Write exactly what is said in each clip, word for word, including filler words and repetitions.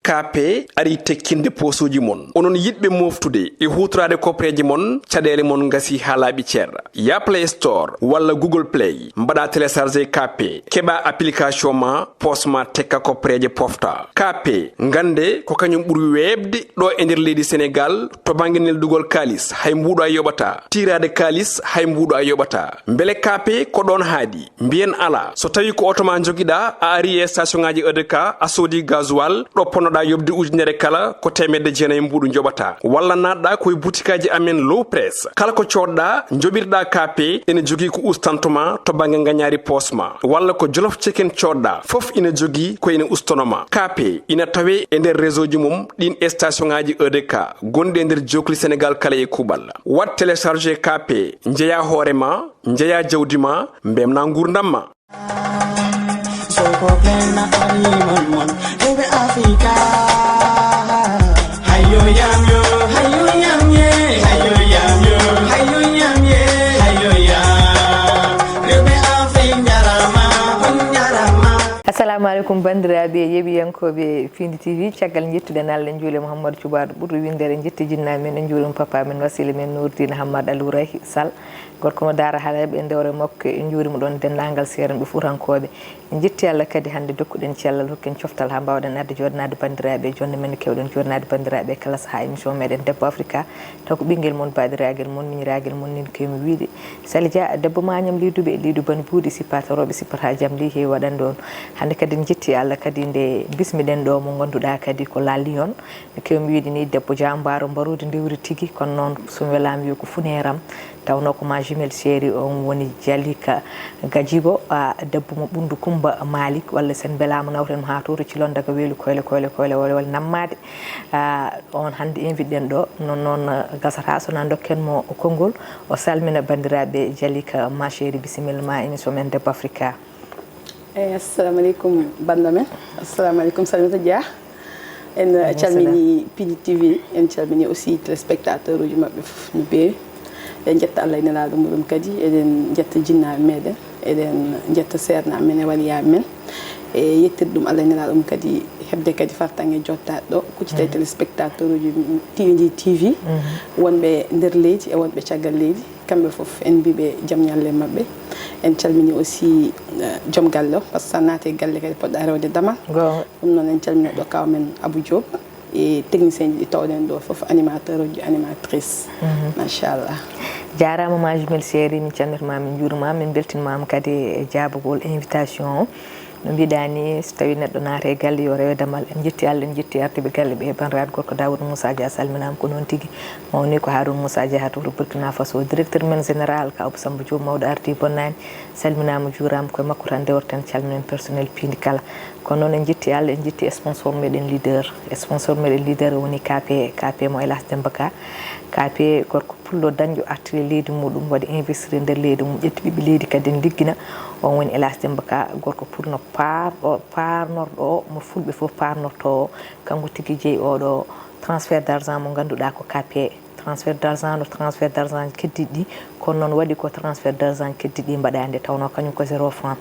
K P ari tekkinde poosuuji mon. Onon yiɗɓe mooftude e huutoraade koppereeje mon, caɗeele mon ngasi haa laaɓi cer. Ya Play Store walla Google Play, mbaɗa télécharger K P, keɓa application ma, poos ma tekka koppereeje pofta. K P, ngannde ko kañum ɓuri weeɓde ɗo e nder leydi Senegaal to bannge neldugol kaalis, hay mbuuɗo a yoɓata. Tiiraade kaalis, hay mbuuɗo a yoɓata. Mbele K P ko ɗoon haaɗi? Mbiyen alaa. So tawii ko oto ma njogiɗaa, a ari e station ŋaaji E D K, a soodi gasoil, ɗo ponnoɗaa yoɓde ujunere kala, ko teemedde jeenayi mbuuɗu njoɓataa. Walla naatɗaa ko e butikaaji amen Low Press. Kala ko coodɗaa, njoɓirɗaa K P, ene jogii ko ustanto ma to bannge ngañaari poos ma. Walla ko Jolof Chicken coodɗaa, fof ina jogii ko ene ustono ma. K P ina tawee e nder réseau ji mum ɗiin e station ŋaaji E D K gonɗi e nder jookli Senegaal kala e kuuɓal. Waɗ télécharger K P, njeyaa hoore ma, njeyaa jawdi ma, mbemnaa nguurndam ma. Soko plena animal mon, rewɓe Afrika. Hayo yam yo, hayo yam ye, hayo yam yo, hayo yam ye, hayo yam. Rewɓe Afrika njarama, on njarama. Assalamu alaikum, banndiraaɓe yeeɓiyankooɓe Pindi T V. Caggal njettuɗen Allah, en njuuli Mouhamadou Cubaɗo ɓurɗo winndere, en njetti jinna men, en njuurima papa men, wasila men Nourdine Hammad Alourahi Sall. Gorko mo Daara Halay ɓe ndewre makko, en njuurima ɗoon denndaangal seerenɓe Fuutankooɓe. En njetti Allah kadi hannde dokkuɗen cellal, hokken coftal haa mbaawɗen adde jooɗanaade banndiraaɓe, e jonde men no keewɗen jooɗanaade banndiraaɓe kala sahaa émission meɗen Debbo Afrika. Taw ko ɓinngel mon, baɗiragel mon, miñiragel mon, nin kewmi wiide. Sali Dia, debbo mañam leyduɓe, leydu bani buuɗi, sippata rewɓe, sippata jam, ley heewi waɗande on. Hannde kadi en njetti Allah kadi nde bismiɗen ɗo mo ngannduɗaa kadi ko La Lyon. No kewmi wiide ni, debbo jaambaaro mbaruudi ndewri tigi, kono noon so mi welaama wiyo ko funeeram. Tawnoo ko ma jumelle chérie on woni Jalika Gajibo, a, debbo mo Ɓunndu Kummba Malik, walla sen mbelaama nawten mo haa to to Cilon daga weelu koyle, koyle, koyle, wole, wole nammaade. A, on hannde invite ɗen ɗo, noon, noon, a, gasata so na ndokken mo konngol, o salmina banndiraaɓe. Jalika ma chérie, bisimilla ma émission men Debbo Afrika. Eyi, assalamu aleykum, bannda men. Assalamu aleykum, Salimata Dia. En, aleykum salam, calmini Pindi T V, en calmini aussi téléspectateur uji maɓɓe fof no feewi. Eɗen njetta Allah e nelaaɗo muɗum kadi, eɗen njetta jinnaaɓe meɗen, eɗen njetta seernaaɓe men e waliyaaɓe men. E yettirde ɗum Allah e nelaaɗo mum kadi, heɓde kadi fartaŋŋe jottaade ɗo, kuccita e téléspectateur uji T V, T V, wonɓe nder leydi e wonɓe caggal leydi. Kamɓe fof, en mbiiɓe jam ñalle maɓɓe. En calmini aussi, eh, joom galle o, par ce que sa naati e galle kadi poɗɗa rewde damal. Goonga. Ɗum noon en calmini ɗo kaw men Abou Diop e technicien ji ɗi tawɗen ɗo fof, animateur uji, animatrice. Machallah. Jaaraama ma jumelle chérie, min calmitima, min njuurima, min mbeltinimaama kadi e jaabugol invitation o. No mbiɗa ni, so tawi neɗɗo naata e galle yo rewe damal. En jetti Allah, en jetti ardiɓe galle ɓe, bandiraaɗo gorko Daouda Moussa Dia salminaama ko noon tigi. Mawni ko Harouna Moussa Dia to wuro Burkina Faso, directeur men général ka Abou Samba Diop, mawɗo ardi bonnani, salminaama, juuraama, koye makko tan ndewreten, calminen personnel piindi kala. Kono noon en jetti Allah, en jetti sponsor meɗen leader. Sponsor meɗen leader woni K P, K P mo Elas Demba Ka. K P gorko pullo dañɗo artiri leydi muɗum, waɗi investir e nder leydi mum, ƴetti ɓiɓɓe leydi kadi en liggina. On woni Elas Demba Ka, gorko pulno paarɗo, paarnorɗo o, mo fulɓe fof paarnorto o. Kanko tigi jeyi oɗo transfert d'argent mo ngannduɗaa ko K P. Transfert d'argent no transfert d'argent keddiɗi ɗi, kono noon waɗi ko transfert d'argent keddiɗi ɗi mbaɗaani, nde tawnoo kañum ko zéro franc.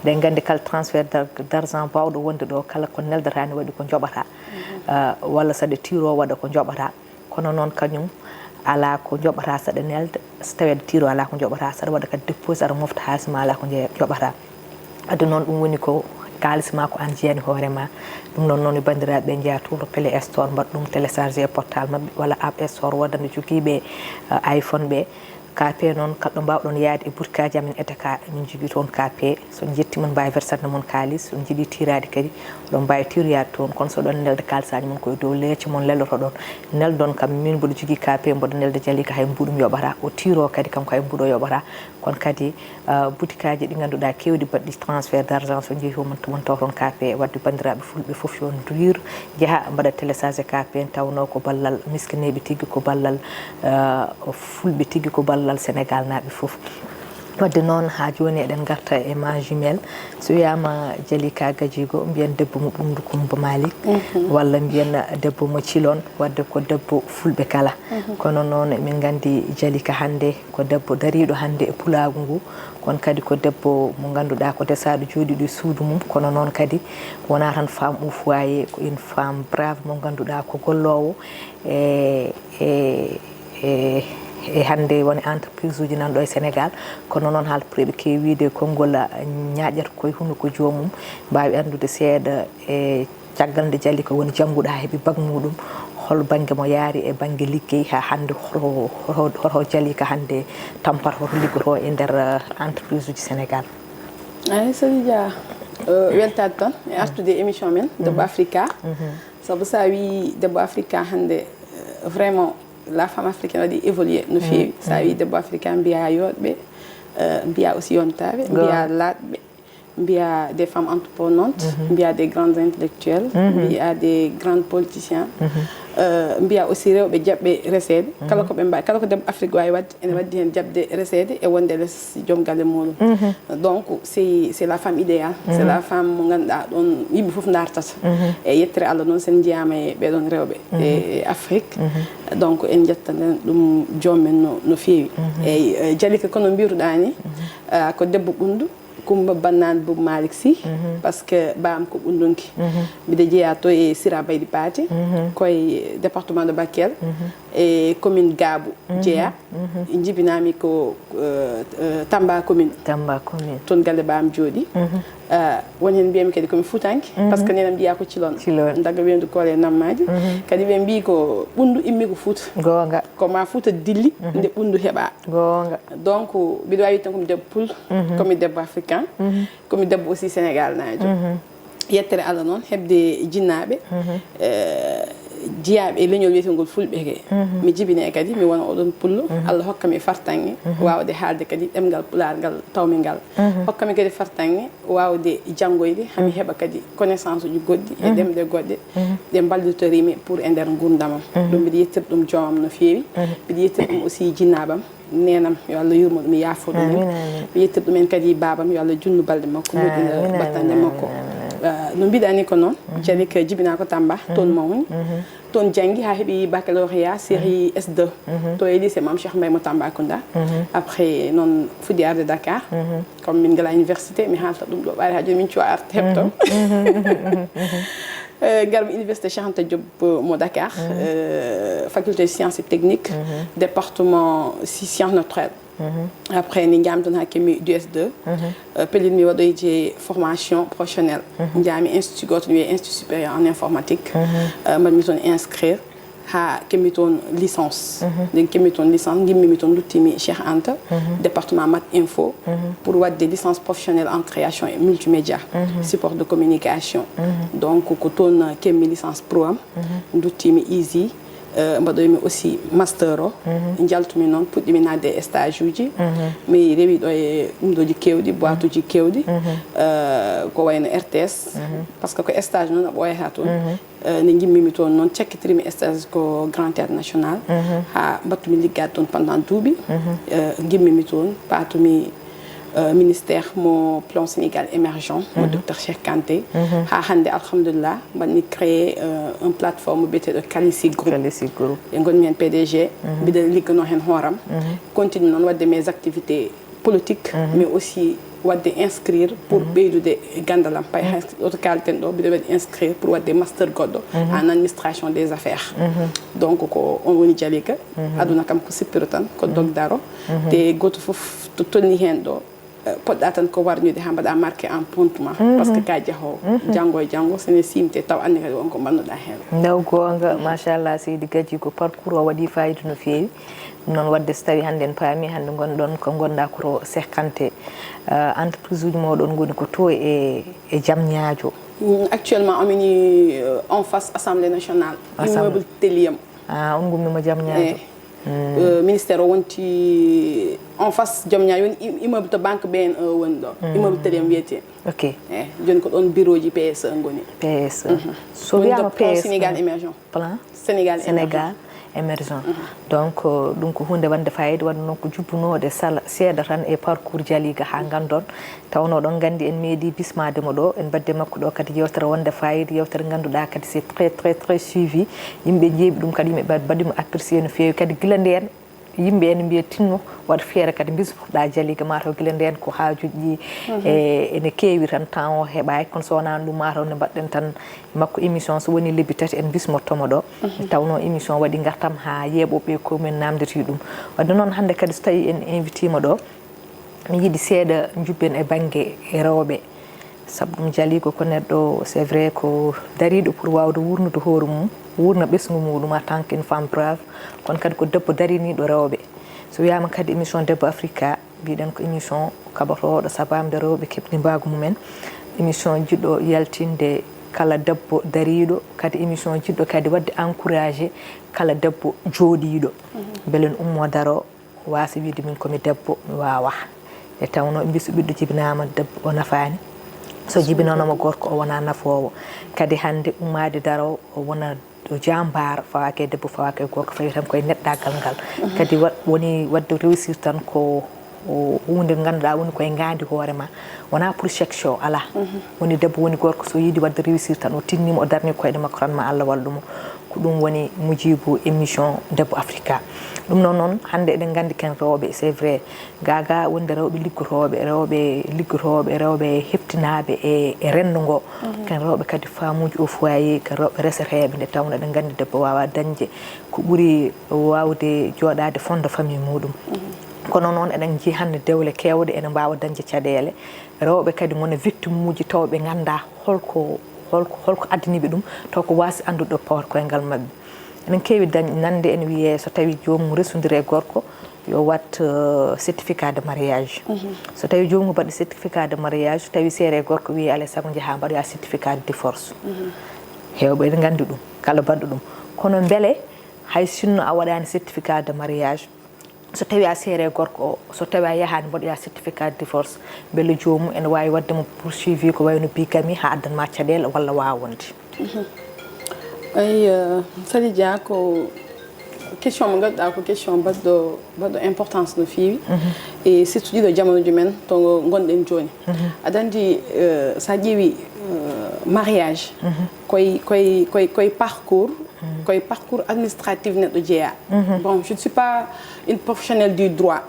Eɗen nganndi kala transfert d'ar-, d'argent baawɗo wonde ɗo, kala ko neldata ne waɗi ko njoɓata. Ah, walla saɗa tiro waɗa ko njoɓata. Kono noon kañum alaa ko njoɓata saɗa nelda, so tawii aɗa tiro alaa ko njoɓata, saɗa waɗa kadi dépose aɗa mofta haalis ma alaa ko nje-, njoɓata. Adde noon ɗum woni ko kaalis ma ko aan jeyani hoore ma. Ɗum noon noon e banndiraaɓe njeyaa to Play Store, mbaɗa ɗum téléchargé e portable maɓɓe walla App Store, woodani jogiiɓe, eh, iPhone ɓe. K P noon kala ɗo mbaawɗon yaade e butikaaji amen E D K, min njogii toon K P. So on njetti mon mbaawi versande mon kaalis, so on njiɗi tiiraade kadi, oɗon mbaawi tiiroyaade toon. Kono so oɗon nelda kaalisaaji mon ko e dow leece mon lelloto ɗon. Neldon kam min mboɗo jogii K P, mboɗo nelda Jalika hay mbuuɗum yoɓata. O tiiro kadi kanko hay mbuuɗo yoɓata. Kono kadi, ah, butikaaji ɗi ngannduɗaa keewɗi baɗɗi transfert d'argent, so njehi toon mon tawon K P. Wadde banndiraaɓe fulɓe fof yo on nduwir, njaha mbaɗa téléchargé K P, tawnoo ko ballal miskineeɓe tigi, ko ballal, ah, fulɓe tigi, ko ballal Senegaalnaaɓe fof. Wadde noon, haa jooni eɗen ngarta e ma jumelle. So wiyaama Jalika Gajigo, mbiyen debbo mo Ɓunndu Kummba Malik, walla mbiyen debbo mo Cilon, wadde ko debbo fulɓe kala. Kono noon, min nganndi Jalika hannde ko debbo dariiɗo hannde e pulaagu ngu, kono kadi ko debbo mo ngannduɗaa ko desaaɗo jooɗiiɗo e suudu mum, kono noon kadi wonaa tan femme au foyer, ko une femme brave mo ngannduɗaa ko golloowo e, e, e, e hannde woni entreprise uji nan ɗo e Sénégal. Kono noon, haalpre ɓe keewi wiyde konngol ñaaƴata koye hunuko joomum, mbaawi anndude seeɗa e caggal nde Jalika woni jannguɗo haa heɓi bac muɗum, hol bannge mo yaari e bannge liggey haa hannde, hoto, hoto, hoto Jalika hannde tampata, hoto liggotoo e nder, eh, entreprise uji Sénégal? Eyi, Seydi Dia, eh, weltaade tan e artude e émission men, Debbo Afrika. Sabu so a wii Debbo Afrika hannde, eh, vraiment, la femme africaine waɗi évolué no feewi. So a wii Debbo Afrika, mbiyaa yooɗɓe, eh, mbiyaa aussi yontaaɓe, mbiyaa laaɗɓe, mbiyaa des femmes entreprenantes, mbiyaa des grandes intellectuelles, mbiyaa des grandes politiciens, eh, mbiyaa aussi rewɓe jaɓɓe reseede. Kala ko ɓe mbawi, kala ko debbo Afrique wawi waɗde, ene waddi hen jaɓde reseede e wonde les joom galle muɗum. Donc, c'est, c'est la femme idéale. C'est la femme mo ngannduɗaa ɗon yimɓe fof ndartata. E yettere Allah noon, sen njiyaama e ɓeɗon rewɓe e, e Afrique. Donc, en njettanden ɗum joom men no, no feewi. Eyyi, eh, Jalika, kono mbiruɗaa ni, ah, ko debbo Ɓunndu Kummba Bannaan Boub Malick Sy, parce que baam ko Ɓunndunke. Mbiɗa jeyaa to e Sira Baydi Paati, koye département de Bakel, e commune Gaabu jeyaa. Jibinaami ko, eh, eh, Tamba commune. Tamba commune. Toon galle baam jooɗi. Eh, won heen mbiyami kadi komi Fuutanke, parce que neene am jeyaa ko Cilon. Cilon. Daga weendu Koole e Nammaaji. Kadi ɓe mbii ko Ɓunndu immi ko Fuuta. Goonga. Ko ma Fuuta dilli, nde Ɓunndu heɓaa. Goonga. Donc, mbiɗa waawi wiyde tan komi debbo Pul, komi debbo Africain, komi debbo aussi Sénégal naajo. Yettere Allah noon, heɓde jinnaaɓe, eh, jiyaaɓe e leñol wiyetengol Fulɓe he. Mi jibine kadi, mi wona oɗon Pullo. Allah hokka mi fartaŋŋe waawde haalde kadi ɗemngal Pulaar ngal tawmi ngal. Hokka mi kadi fartaŋŋe waawde janngoyde, haa mi heɓa kadi connaissance uji goɗɗi e ɗemɗe goɗɗe, ɗe mballitorii mi pour e nder nguurndam am. Ɗum mbiɗa yettir ɗum joomam no feewi. Mbiɗa yettir ɗum aussi jinnaaɓam. Neenam, yo Allah yurmo ɗum, yaafo ɗum. Amiin, amiin. Mi yettir ɗum en kadi baabam, yo Allah junnu balɗe makko, moƴƴina battane makko. Ah, no mbiɗa ni ko noon, Jalika jibinaa ko Tamba, toon mawni. Toon janngi haa heɓi baccalauréat série S deux, to e lycée Mame Cheikh Mbaye mo Tambacounda. Après noon fuɗɗi arde Dakar. Comme min ngala université, mi haalta ɗum ɗo ɓaade haa jooni min cuwa art heɓto. Eh, ngarmi université Cheikh Anta Diop, euh, mo Dakar, euh, faculté de sciences et techniques, département si sciences naturelles. Après, ni njaami toon haa keɓmi D S deux. Euh, pellitmi waɗoyde formation professionnelle. Njaami institut gooto no wiyee Institut supérieur en informatique. Euh, mbaɗmi toon inscrire. Haa keɓmi toon licence. Nde keɓmi toon licence, ngimmimi toon, nduttimi Cheikh Anta, département Math Info, pour waɗde licence professionnelle en création et multimédia, support de communication. Donc, ko toon keɓmi licence pro am, nduttimi ISI, euh, mbaɗoymi aussi master o. Njaltumi noon, puɗɗimi naatde e stage uji. Mi rewi ɗo e ɗumɗooji keewɗi, boîte uji keewɗi, euh, ko wayno R T S, parce que ko stage noon a ɓooyata toon. Eh, nde ngimmimi toon noon, cakkitirimi stage ko Grand Théâtre National, haa mbaɗtumi liggaade toon pendant duuɓi. Eh, ngimmimi toon, paatumi, eh, ministère mo Plan Sénégal Émergent, mo docteur Cheikh Kanté. Haa hannde, alhamdulillah, mbaɗmi créé, eh, un plateforme biyeteeɗo Kalisi Group. Kalisi Group. E ngonmi heen P D G, mbiɗa ligganoo heen hooram. Continue noon waɗde mes activités politique, mais aussi waɗde inscrire pour ɓeydude e ganndal am. Pay hay ɗo to kaalten ɗo, mbiɗo waɗi inscrire pour waɗde master goɗɗo en administration des affaires. Donc, ko on woni Jalika. Aduna kam ko sippiro tan, ko dog daro. Te gooto fof to tolni heen ɗo, eh, poɗɗa tan ko warñude haa mbaɗa marqué empreinte ma, parce que ka jahoowo. Janngo e janngo, so ne siimte taw anndi kadi won ko mbannuɗa heen. Ndaw goonga, machallah, Seydi Gadji, ko parcours o waɗi fayida no feewi. Ɗum noon, waɗde so tawii hannde en paamii, hannde ngonɗon ko ngonɗaa ko to Cheikh Kanté, eh, entreprise uji mooɗon ngoni ko to e, e Diamniadio? Mm, actuellement, omin, euh, en face Assemblée nationale, Assemblée. Immeuble Telium. Ah, on ngummiima Diamniadio? Eh. Euh, ministère o wonti en face Diamniadio, woni im-, immeuble to banque B N E woni ɗo. Immeuble Telium wiyetee. Ok. Eh, jooni ko ɗoon bureau ji P S E ngoni. P S E. So woni wiyaama ɗo Plan P S E. Sénégal Émergent. Plan? Sénégal Émergent. Sénégal Émergent. Donc, euh, ɗum ko huunde wonde fayida, waɗde noon ko jubbunooɗe sala seeɗa tan e parcours Jaliiga haa nganndon. Tawnoo ɗon nganndi en meeɗi bismaade mo ɗo, en mbaɗde makko ɗo kadi yewtere wonde fayida, yewtere ngannduɗaa kadi c'est très, très, très suivi. Yimɓe njeeɓi ɗum kadi, yimɓe mbaɗ-, mbaɗi mo apprécier no feewi. Kadi gila ndeen, yimɓe ene mbiya tinno waɗ feere kadi bismoɗa Jaliiga, mataw gila ndeen ko haajuuji ɗi e, ene keewi tan, temps o heɓaaki, kono so wonaano ɗum mataw nde mbaɗɗen tan makko émission, so woni lebbi tati en bismotto mo ɗo. Tawnoo émission waɗi ngartam haa yeeɓooɓe ko min naamnditi ɗum. Waɗde noon hannde kadi so tawii en invité mo ɗo, mi yiɗi seeɗa njubben e bannge rewɓe. Sabu ɗum Jaliiga ko neɗɗo, c'est vrai, ko dariiɗo pour waawde wuurnude hoore mum, wuurna ɓesngu muɗum en tant qu'une femme brave, kono kadi ko debbo dariniiɗo rewɓe. So wiyaama kadi émission Debbo Afrika, mbiɗen ko émission kaɓotooɗo sabaamde rewɓe keɓni mbaagu mumen. Émission jiɗɗo yaltinde kala debbo dariiɗo, kadi émission jiɗɗo kadi waɗde encouragé kala debbo jooɗiiɗo. Mbele ne ummoo daroo, waasa wiide min ko mi debbo, mi waawaa. Nde tawnoo mbisu ɓiɗɗo jibinaama debbo o nafaani. So jibinoonoma gorko o wonaa nafoowo. Kadi hannde ummaade daroo o wona o jaambaar, fawaaki e debbo, fawaaki e gorko, fawi tan koye neɗɗaagal ngal. Kadi wa-, woni waɗde réussir tan ko o huunde nde ngannduɗaa woni koye ngaandi hoore ma. Wonaa pour section, alaa. Woni debbo, woni gorko, so yiɗi waɗde réussir tan o tinniima, o darni koyɗe makko tan ma Allah wallu mo. Ko ɗum woni mujibu émission Debbo Afrika. Ɗum noon, noon hannde eɗen nganndi ken rewɓe, c'est vrai, gaagaa wonde rewɓe liggotooɓe, rewɓe liggotooɓe, rewɓe heftinaaɓe e, e renndo ngo. Ken rewɓe kadi faamuuji au foyer, ken rewɓe reseteeɓe, nde tawnoo eɗen nganndi debbo waawaa dañde ko ɓuri waawde jooɗaade fond de famille muɗum. Kono noon eɗen njii hannde dewle keewɗe ene mbaawa dañde caɗeele. Rewɓe kadi ngona victime uji taw ɓe nganndaa holko, holko, holko addani ɓe ɗum, taw ko waasde anndude ɗo pawata koyngal maɓɓe. Eɗen keewi dañ-, nande ene wiyee so tawii joomum resondiri e gorko, yo waɗ, euh, certificat de mariage. So tawii joomum mbaɗi certificat de mariage, so tawii seere e gorko wiyee alaa e sago njahaa mbaɗoyaa certificat de divorce. Heewɓe ene nganndi ɗum, kala baɗɗo ɗum. Kono mbele hay sinno a waɗaani certificat de mariage, so tawii a seere e gorko o, so tawii a yahaani mbaɗoyaa certificat de divorce, mbele joomum ene waawi waɗde mo poursuivi ko wayno bigamie haa addan ma caɗeele walla waawa wonde? Eyi, euh, Sali Dia, ko question mo ngannduɗaa ko question baɗɗo, baɗɗo importance no feewi. E surtout ɗiɗo jamanuuji men to ngonɗen jooni. Aɗa anndi, euh, so a ƴeewi, euh, mariage, koye, koye, koye, koye parcours, koye parcours administratif neɗɗo jeyaa. Bon, je ne suis pas une professionnelle du droit,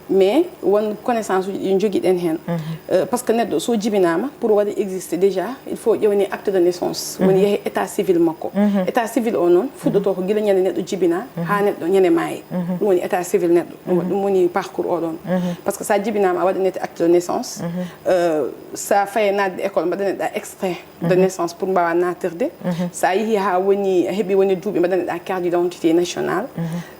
mais won connaissance uji ɗi njogiɗen heen. Euh, parce que neɗɗo so jibinaama, pour waɗa existe déjà, il faut ƴeewnee acte de naissance, woni yehe état civil makko. État civil o noon fuɗɗotoo ko gila ñande neɗɗo jibinaa haa neɗɗo ñande maayi. Ɗum woni état civil neɗɗo. Ɗum, ɗum woni parcours o ɗoon. Parce que so a jibinaama, a waɗanete acte de naissance. Euh, so a fayee naatde école, mbaɗaneɗaa extrait de naissance pour mbaawa naatirde. So a yehii haa woni, a heɓii woni duuɓi, mbaɗaneɗaa carte d'identité nationale.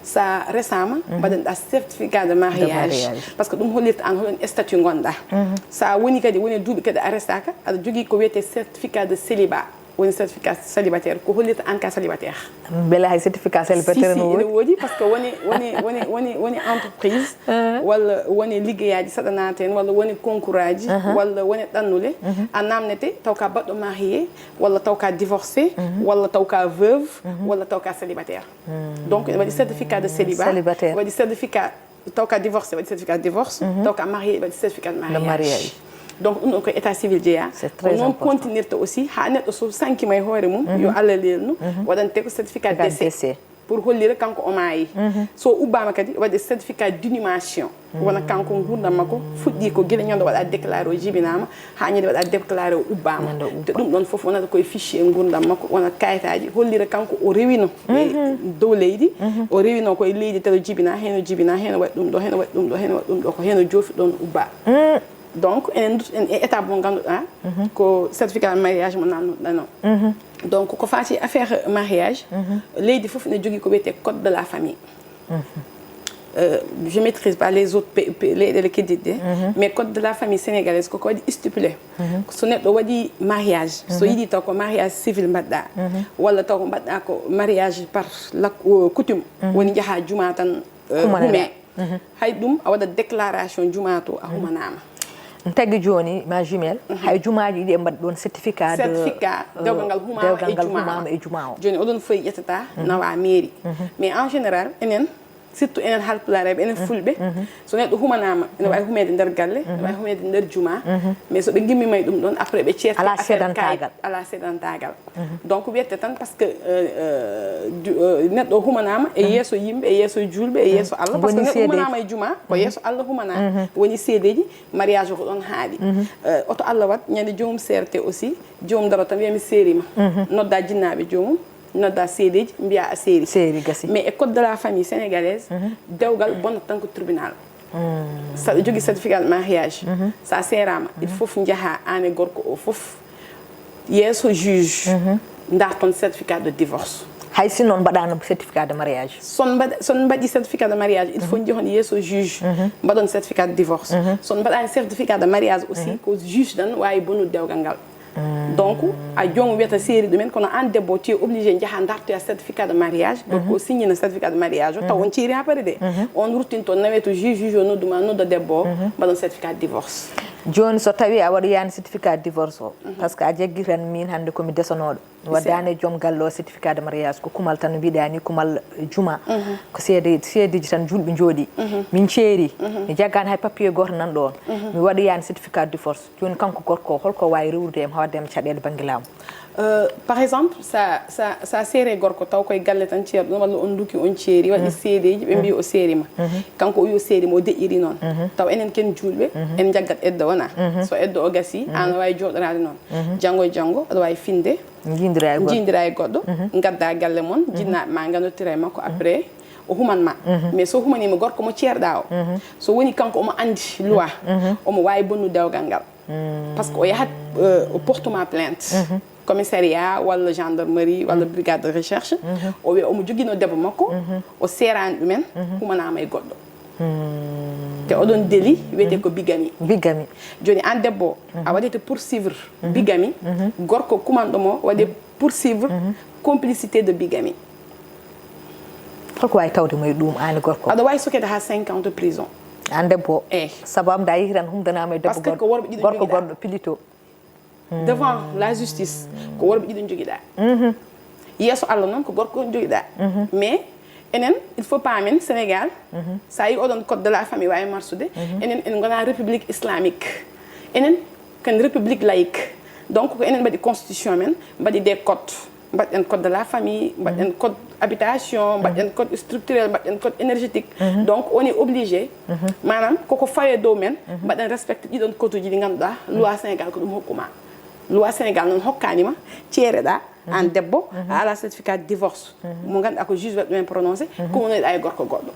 So a resaama, mbaɗaneɗaa certificat de mariage. Parce que ɗum hollirta aan holon statut ngonɗaa. So a woni kadi, woni duuɓi kadi a resaaka, aɗa jogii ko wiyetee certificat de célibat. Woni certificat célibataire, ko hollirta aan ka célibataire. Mbele hay certificat célibataire no woodi? Woodi, parce que woni, woni, woni, woni, woni entreprise, walla woni liggeyaaji saɗa naata heen, walla woni concours aji, walla woni ɗannule, a naamnete taw ka baɗɗo marié, walla taw ka divorcé, walla taw ka veuve, walla taw ka célibataire. Donc ene waɗi certificat de célibat, waɗi certificat taw ka divorcé, waɗi certificat de divorce, taw ka marié, waɗi certificat de mariage. Donc ɗum ɗon ko état civil jeyaa. Ko noon kontinirta aussi haa neɗɗo so sankima e hoore mum, yo Allah leelnu, waɗante ko certificat de décès. Pour hollira kanko o maayi. So ubbaama kadi waɗi certificat d'inhumation. Wona kanko nguurndam makko fuɗɗii ko gila ñande waɗa déclaré o jibinaama, haa ñande waɗa déclaré o ubbaama. Te ɗum ɗon fof wonata koye fichier nguurndam makko, wona kayitaaji hollira kanko o rewino e dow leydi, o rewino koye leydi tato jibinaa, heno jibinaa, heno waɗi ɗum ɗo, heno waɗi ɗum ɗo, heno waɗi ɗum ɗo, ko heno joofi ɗon ubbaa. Donc enen duttoɗen e étape mo ngannduɗaa ko certificat mariage mo naamnoɗen o. Donc ko faati affaire mariage, leydi fof ne jogii ko wiyetee code de la famille. Euh, je maîtrise pas les autres pays, leyɗeele keddiɗe ɗe, mais code de la famille sénégalaise koko waɗi stipulé. So neɗɗo waɗi mariage, so yiɗi taw ko mariage civil mbaɗɗa, walla taw ko mbaɗɗa ko mariage par la coutume, woni njaha juma tan, euh, hume. Hay ɗum a waɗa déclaration juma to a humanama. Tagi jooni ma jumelle, hay jumaaji ɗiɗi e mbaɗa ɗoon certificat de, Certificat, euh, dewgal ngal humaama dewgal e ngal jumaa. Humaama e jumaa o. Jooni oɗon fayi ƴettata nawa mairie. Mais en général enen, surtout enen halpulareɓe, enen fulɓe, so neɗɗo humanaama ene wawi humeede nder galle, ene wawi humeede nder jumaa. Mais so ɓe gimmima e ɗum ɗon, après ɓe ceerti Ala affaire seedantaagal. Kayit, ala seedantaagal. Donc wiyete tan parce que euh, euh, ju- euh, neɗɗo humanaama e yeeso yimɓe, e yeeso julɓe, e yeeso Allah, parce que Woni neɗɗo seedeji. Humanaama e jumaa ko yeeso Allah humanaa. Woni seedeji. Mariage ko ɗon haaɗi. Euh, oto Allah wat ñande joomum seerte aussi, joomum daro tan wiya mi seerima. Nodda jinnaaɓe joomum, nodda seedeji, mbiya a seeri. Seeri gasi. Mais e code de la famille sénégalaise, dewgal bonnata tan ko tribunal. Saɗa jogii certificat de mariage, sa seeraama, il faut njaha aan e gorko o fof yeeso juge, ndarton certificat de divorce. Hay si noon mbaɗaano certificat de mariage. Son mbaɗ- son mbaɗi certificat de mariage, il faut njehon yeeso juge, mbaɗon certificat de divorce. Son mbaɗaani certificat de mariage aussi, ko juge tan waawi bonnude dewgal ngal. Donc a joomum wiyata seeri ɗumen, kono aan debbo tu es obligé njaha ndartoya certificat de mariage, gorko o signina certificat de mariage o taw on ceeri haa pare de. On ruttinto naweto juge, juge o nodduma, nodda debbo o, mbaɗon certificat de divorce. Jooni so tawi a waɗoyaani certificat de divorce o, parce que a jaggi tan min hannde komi desanooɗo. Mi waddaani e joom galle o certificat de mariage, ko kumal tan mbiɗa ni, kumal juma. Ko seede, seedeji tan julɓe njooɗi. Min ceeri, mi jaggaani hay papier gooto nan ɗoon. Mi waɗoyaani certificat de divorce. Jooni kanko gorko o, holko waawi rewrude em, haa wadde em caɗeele bannge laamu? Euh, par exemple sa sa sa seere gorko taw koye galle tan ceerɗo walla on nduki on ceeri, waɗi seedeji, ɓe mbi o seerima. Kanko o wi o seerima, o deƴƴiri noon. Taw enen ken julɓe, en jaggat edda wona. So edda o gasi, an aɗa wawi jooɗoraade noon. Janngo e janngo aɗa wawi finde, Jiidira e goɗɗo. Jiidira e goɗɗo, ngadda galle mon, jinnaaɓe ma nganndotira e makko, après o human ma. Mais so humanima gorko mo ceerɗa o, so woni kanko omo anndi loi, omo wawi bonnu dewgal ngal. Parce que o yahat, euh, o portuma plainte commissariat walla gendarmerie walla brigade de recherche, o wiya omo jogino debbo makko, o seerani ɗumen, humanama e goɗɗo. Te oɗon délit wiyete ko bigami. Bigami. Joni an debbo, a waɗete poursuivre bigami, gorko kumanɗo mo waɗe poursuivre complicité de bigami. Holko wawi tawde mo e ɗum, an e gorko? Aɗa wawi sokede ha cinq ans de prison. An debbo? Eyi. Sabu am da yehi tan humdanama e debbo Parce que goɗɗo, ko worɓe ɗiɗo gorko jogiɗa. Goɗɗo plutôt. Devant la justice ko worɓe ɗiɗo jogiɗa. Mais enen, il faut paamen Sénégal, sa yi oɗon code de la famille wawi marsude, enen en gona république islamique. Enen ken république laïque. Donc ko enen mbaɗi constitution men, mbaɗi des codes, mbaɗɗen code de la famille, mbaɗɗen code habitation, mbaɗɗen code structurel, mbaɗɗen code énergétique. Donc on est obligé, manam koko fawe dow men, mbaɗen respecte ɗiɗon codeji ɗi ganduɗa loi Sénégal ko ɗum hokkuma. Loi Sénégal noon hokkanima ceereɗa an debbo, a ala certificat de divorce mo ganduɗa ko juge waɗi ɗumen prononcé, ko wonoyɗa e gorko goɗɗo.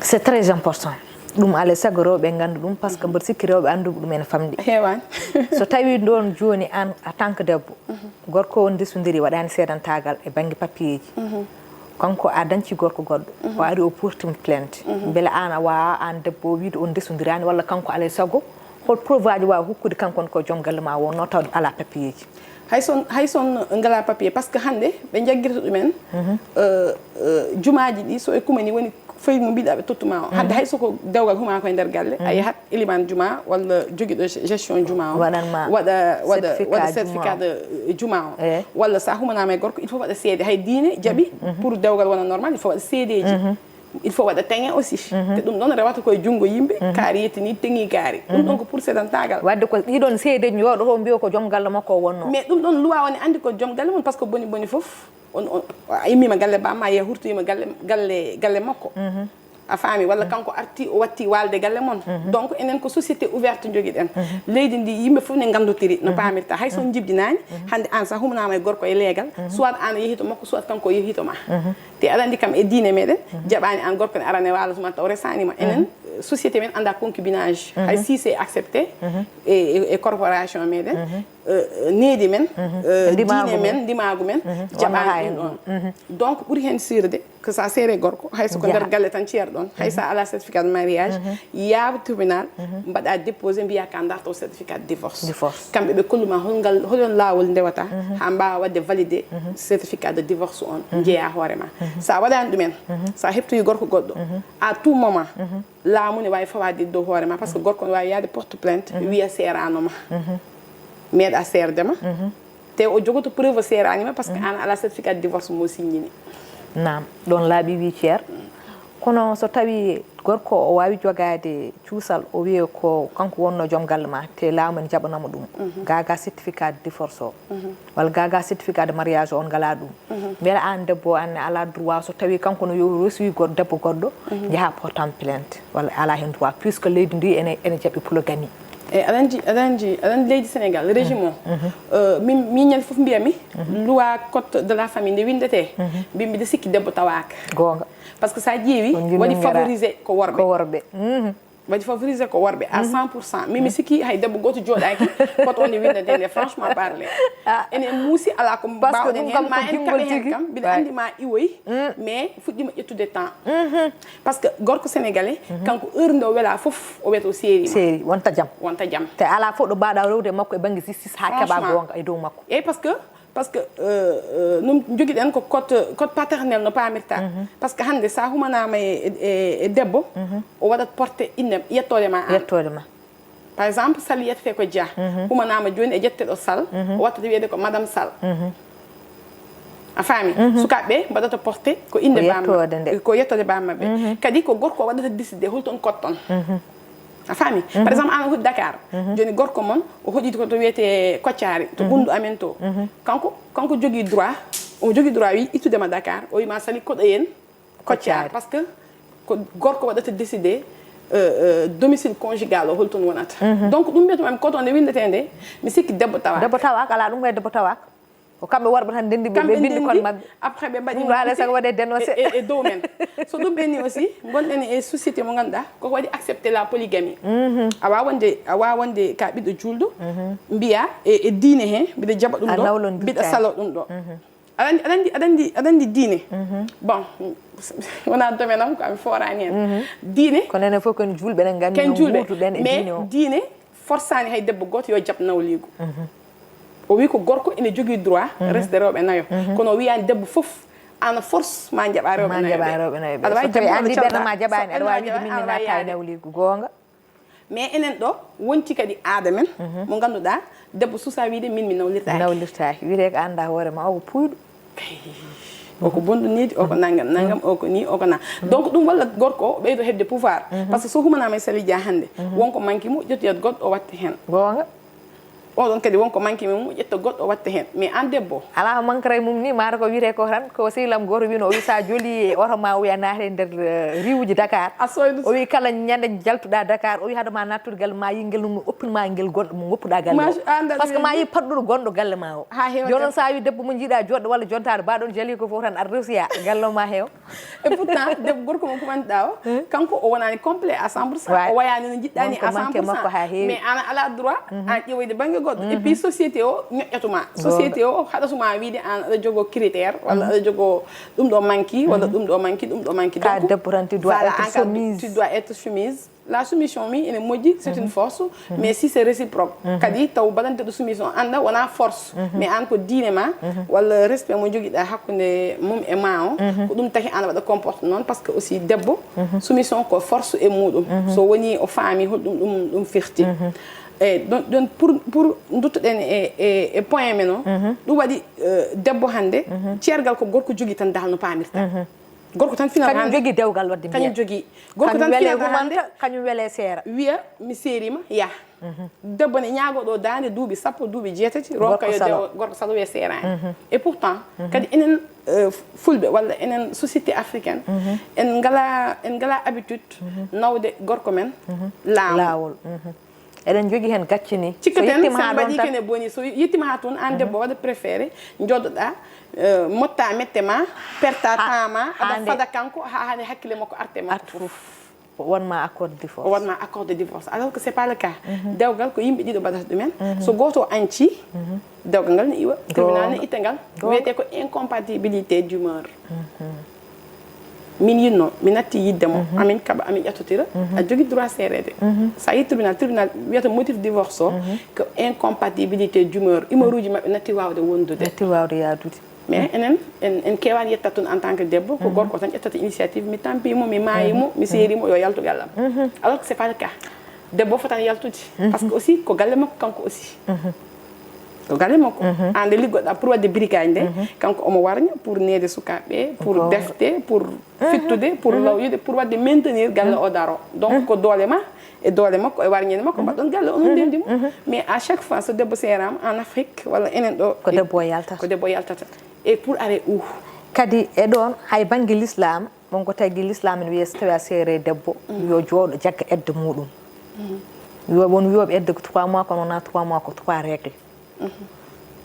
C'est très important. Ɗum alay sago rewɓe nganndu ɗum, parce que mboɗo sikki rewɓe annduɓe ɗum ene famɗi. Heewani. So tawi ɗon jooni an, en tant que debbo, gorko on ndesodiri, waɗani seedantagal e bannge papiyeeji. Kanko a danci gorko goɗɗo, o ari o portimi plainte. Mbele an a waawa an debbo o wiide on ndesodirani, walla kanko alay sago hol preuve aji waawa hokkude kanko on ko joom galle ma wonno tawde ala papiyeeji? Hay son hay son ngala papier, parce que hannde ɓe jaggirta ɗumen, euh, euh, jumaaji ɗi, so e kumani woni feuille mo mbiɗa ɓe tottuma o. Hannde hay soko dewgal huma koye nder galle, a yahat iliman juma walla jogiɗo gestion juma o, Waɗanma waɗa waɗa certificat waɗa juma certificat o. De juma o. Eh. Walla sa humanama e gorko, il faut waɗa seede, hay diine jaɓi pour dewgal wona normal, il faut waɗa seedeji. Il faut waɗa teŋe aussi. Te ɗum ɗon rewata koye junngo yimɓe, kaari yettini, teŋi kaari. Ɗum ɗon ko pour seedantagal. Wadde ko ɗiɗon seedeji jooɗoto mbiyo ko joom galle makko o wonno. Mais ɗum ɗon loi woni anndi ko joom galle mum, parce que boni boni fof on on a immima galle bamma, a yehi hurtoyima galle galle galle makko. A faami, walla kanko arti o watti walde galle mon. Donc enen ko société ouverte jogiɗen. Leydi ndi yimɓe fof ne nganndotiri no paamirta. Hay so on jibdinaani, hannde aan sa humanama e gorko e leegal, soit aan a yehi to makko, soit kanko o yehi to ma. Te aɗa anndi kam e diine meɗen, jaɓani aan gorko ne arane waalo tuma taw resanima. Enen société men annda concubinage. Hay si c'est accepté e e- e corporation meɗen, euh, needi men, euh, diine men, ndimaagu men, jaɓaani ɗum ɗoon. Donc ɓuri heen sirde ko so a seere gorko, hay so ko nder galle tan ceerɗon, hay so a alaa certificat de mariage, yaa tribunal, mbaɗa déposé, mbiya ka darto certificat de divorce. Kamɓe ɓe kolluma hol ngal, hol on laawol ndewata haa mbaawa waɗde validé certificat de divorce on, njeeya hoore ma. So a waɗaani ɗumen, so a heɓtoyi gorko goɗɗo, à tout moment, laamu ne waawi fawaade dow hoore ma, parce que gorko ne waawi yaade porte plainte, wiya seeraano ma. Meeɗa seerde ma. Te o jogoto preuve seeraani ma, parce que an alaa certificat de divorce mo signini. Naam, ɗoon laaɓi wi ceer. Kono so tawi gorko o waawi jogaade cuusal, o wiye ko kanko wonno joom galle ma, te laamu ne jaɓanama ɗum. Gaga certificat de divorce o. Walla gaga certificat de mariage o, on ngalaa ɗum. Mbela an debbo, an ne alaa droit, so tawi kanko no yo resoyi goɗɗo, debbo goɗɗo, njaha portan plainte, walla alaa heen droit, puisque leydi ndi ene, ene jaɓi polygamie. E aɗa anndi, aɗa anndi, aɗa anndi leydi Sénégal, régime o, euh, min, min ñande fof mbiyami, loi code de la famille nde winndetee, mbi mbiɗa sikki debbo tawaaka. Goonga. Parce que so a ƴeewi, waɗi favorisé ko worɓe. Ko worɓe. Waɗi favorisé ko worɓe à cent pour cent. Min mi sikki hay debbo gooto jooɗaaki koto nde winndetee nde, franchement parler. Enen muusi, alaa ko mbaawɗen heen, ma en kaɓe heen kam, mbiɗa anndi ma iwoy, mais fuɗɗiima ƴettude temps. Parce que gorko sénégalais, kanko heure nde o welaa fof, o wiyata o seeri ma. Seeri, wonta jam. Wonta jam. Te alaa fof ɗo mbaawɗa rewde e makko e bannge justice haa keɓa goonga e dow makko. Eeyi, parce que, parce que, euh, euh, no jogiɗen ko code, code paternel no paamirta. Parce que hannde so a humanaama e, e, e debbo, o waɗat porté inde, yettoode ma aan. Yettoode ma. Par exemple, Sall yettete ko Dia. Humanaama jooni e ƴetteɗo Sall, o wattata wiyeede ko Madame Sall. A faami? Sukaaɓe ɓe mbaɗata porté ko innde Ko baaba yettoode maɓɓe, nde. Ko yettoode baaba maɓɓe. Kadi ko gorko waɗata décidé hol toon kotton. A faami? Par exemple, aan a hoɗi Dakar. Jooni gorko mon, o hoɗi ko to wiyetee Koccaari, to Ɓunndu amen to. Kanko, kanko jogii droit, o jogii droit wi ittude ma Dakar, o wi ma Sali koɗoyen Koccaari. Koccaari. Parce que ko gorko waɗata décidé, euh, euh, domicile conjugal o hol toon wonata. Donc ɗum mbiyatmi koto nde winndetee nde, mi sikki debbo tawaaka. Debbo tawaaka, alaa ɗum kay debbo tawaaka. Ko kamɓe worɓe tan ndenndi ɓe, Kamɓe ɓe binndi ndenndi, kono maɓɓe. Après ɓe mbaɗi Ɗum ɗo alaa sago waɗe dénoncé. E, e, e dow men. So ɗum ɓenni aussi, ngonɗen e société mo ngannduɗaa, ko waɗi accepté la polygamie. A waawa wonde, a waawa wonde ka ɓiɗɗo juulɗo, mbiya e, e diine he, mbiɗa jaɓa ɗum A ɗo, nawlondirtaake. Mbiɗa salo ɗum ɗo. Aɗa anndi, aɗa anndi, aɗa anndi, aɗa anndi diine. Bon, wonaa domaine am, ko ami fooraani heen. Diine, Kono enen fof ko en juulɓe, eɗen nganndi ken no juulɓe, nguurduɗen e mais diine o. Diine forsaani hay debbo gooto yo jaɓ nawliigu. O wi ko gorko ene jogii droit resde rewɓe nayo. Kono o wiyaani debbo fof, aan a force ma jaɓa rewɓe Ma nayo jaɓa ɓe. Rewɓe nayo ɓe. Aɗa waawi So tawi jaɓde an ndi ɓernde ma jaɓaani, so aɗa waawi ɓernde ma wiide min mi jaɓaani, a naataani waawi yaade. Nawliigu, goonga. Mais enen ɗo, wonti kadi aada men, mo ngannduɗaa, debbo suusaa wiide, min mi nawlirtaaki. Nawlirtaaki. Wiyetee ko anndaa hoore ma, o ko puuyɗo. O ko bonɗo needi, o ko nanngam, nanngam, o ko nii, o ko naa. Donc ɗum walla gorko o ɓeydo heɓde pouvoir. Parce que so humanaama e Sali Dia hannde, won ko manki mo, ƴettoyat goɗɗo o watta heen. Goonga. Oɗon kadi won ko manki mum, ƴetta goɗɗo watta heen. Mais aan debbo. Alaa ko mankara e mum ni, maaro ko wiyetee ko tan, ko sehil am gooto wino, o wi so a joli e oto ma, o wi a naati e nder, eh, riiwuji Dakar. A soydu. O wi kala ñande jaltuɗa Dakar, o wi hade ma nattude galle ma, yi ngel no oppin ma ngel gonɗo mo ngoppuɗa galle Ma o. Parce que ma yi paɗɗuɗo gonɗo galle ma o. Ha heewa Jooni noon so a wi debbo mo jiiɗa joɗɗo walla jontaade, ba ɗon jali ko fof tan aɗa rewsiya galle o ma heew. Et pourtant, debbo gorko mo kumanɗa o, kanko o wonaani complet à cent pour cent. Ouais. O wayaani no njiɗɗa ni Wonko à manque cent pour cent. Makko haa heewi. Mais aan a alaa droit, aan ƴeewoyde bannge goɗɗo. Et puis, société o ñoƴƴatuma. Goonga. Société o haɗatuma wiide aan aɗa jogoo critère, walla aɗa jogoo ɗum ɗo manki, walla ɗum ɗo manki, ɗum ɗo manki. Ka Donc, debbo tan, tu dois voilà, être aan ka, soumise. Tu dois être soumise. La soumission, mi, ene moƴƴi, c'est une force, mais si c'est réciproque, kadi taw baɗanteɗo soumission o annda wona force, mais aan ko diine ma, walla respect mo jogiɗa hakkunde mum e ma o, ko ɗum taki aan waɗa comporte noon, parce que aussi debbo, soumission ko force e muɗum. So woni o faami holɗum ɗum, ɗum firti. E ɗon, ɗon pour, pour duttoɗen e, e, e point men o, ɗum waɗi, euh, debbo hannde, ceergal ko gorko jogii tan dal no paamirta. Gorko tan final Kañum hannde. Jogii dewgal waɗde Kañum mbiya. Jogii. Gorko Kañum tan wele final hannde. Humanta, kañum wele seera. Wiya, mi seeriima, yah. Debbo ne ñaagoo ɗo daande duuɓi sappo, duuɓi jeetati, Gorko ronka yo salo. Dewo, gorko salo wiya seeraani. Et pourtant, kadi enen, euh, fulɓe walla enen société africaine, en ngala, en ngala habitude nawde gorko men laamu. Laawol. Eɗen njogii heen gacce ni. So Cikkaten, yettiima so haa a ɗoon mbaɗii tan. Kene boni, so yettiima haa toon, aan debbo waɗa préféré, njooɗoɗaa, euh, motta mette ma, perta Haa, temps ma, haa aɗa nde fada kanko, haa hannde hakkille makko arte makko Artu fof. Fof. Wonma accord de force wonma accord de divorce, alors que c'est pas le cas. Dewgal ko yimɓe ɗiɗo mbaɗata ɗumen. So gooto anci, dewgal ngal ne iwa, tribunal ne itta ngal. Wiyete ko incompatibilité d'humeur. Min yinno mi natti yidde mo, amin kaɓa, amin ƴettotira. A jogi droit seereede. So a yi tribunal, tribunal wiyata motif divorce o ko incompatibilité d'humeur. Humeur uji maɓɓe natti wawde wondude, natti wawde yaadude. Mais enen en en kewan yetta tun en tant que debbo, ko gorko tan ƴettata initiative, mi tampi mo, mi maayi mo, mi seeri mo, yo yaltu gallam. Alors que c'est pas le cas. Debbo fotan yaltude, parce que aussi ko galle makko kanko aussi. Ko galle makko. An nde liggoɗa pour wadde bricage nde, kanko omo warña pour neede sukaɓe, pour defte, pour fittude, pour lawyude, pour wadde maintenir galle o daro. Donc ko doole ma e doole makko e warñeede makko mbaɗɗon galle, onon ndendi mo. Mais à chaque fois so debbo seerama en Afrique walla enen ɗo, ko debbo o yaltata. Ko debbo o yaltata. Et pour aller où? Kadi e ɗon, hay bangge l'islam, mon ko tagi l'islam ne wiye so tawi a seere debbo, yo jooɗo jagga edde muɗum. Yo won wiyoɓe edde ko trois mois, kono wona trois mois, ko trois règles.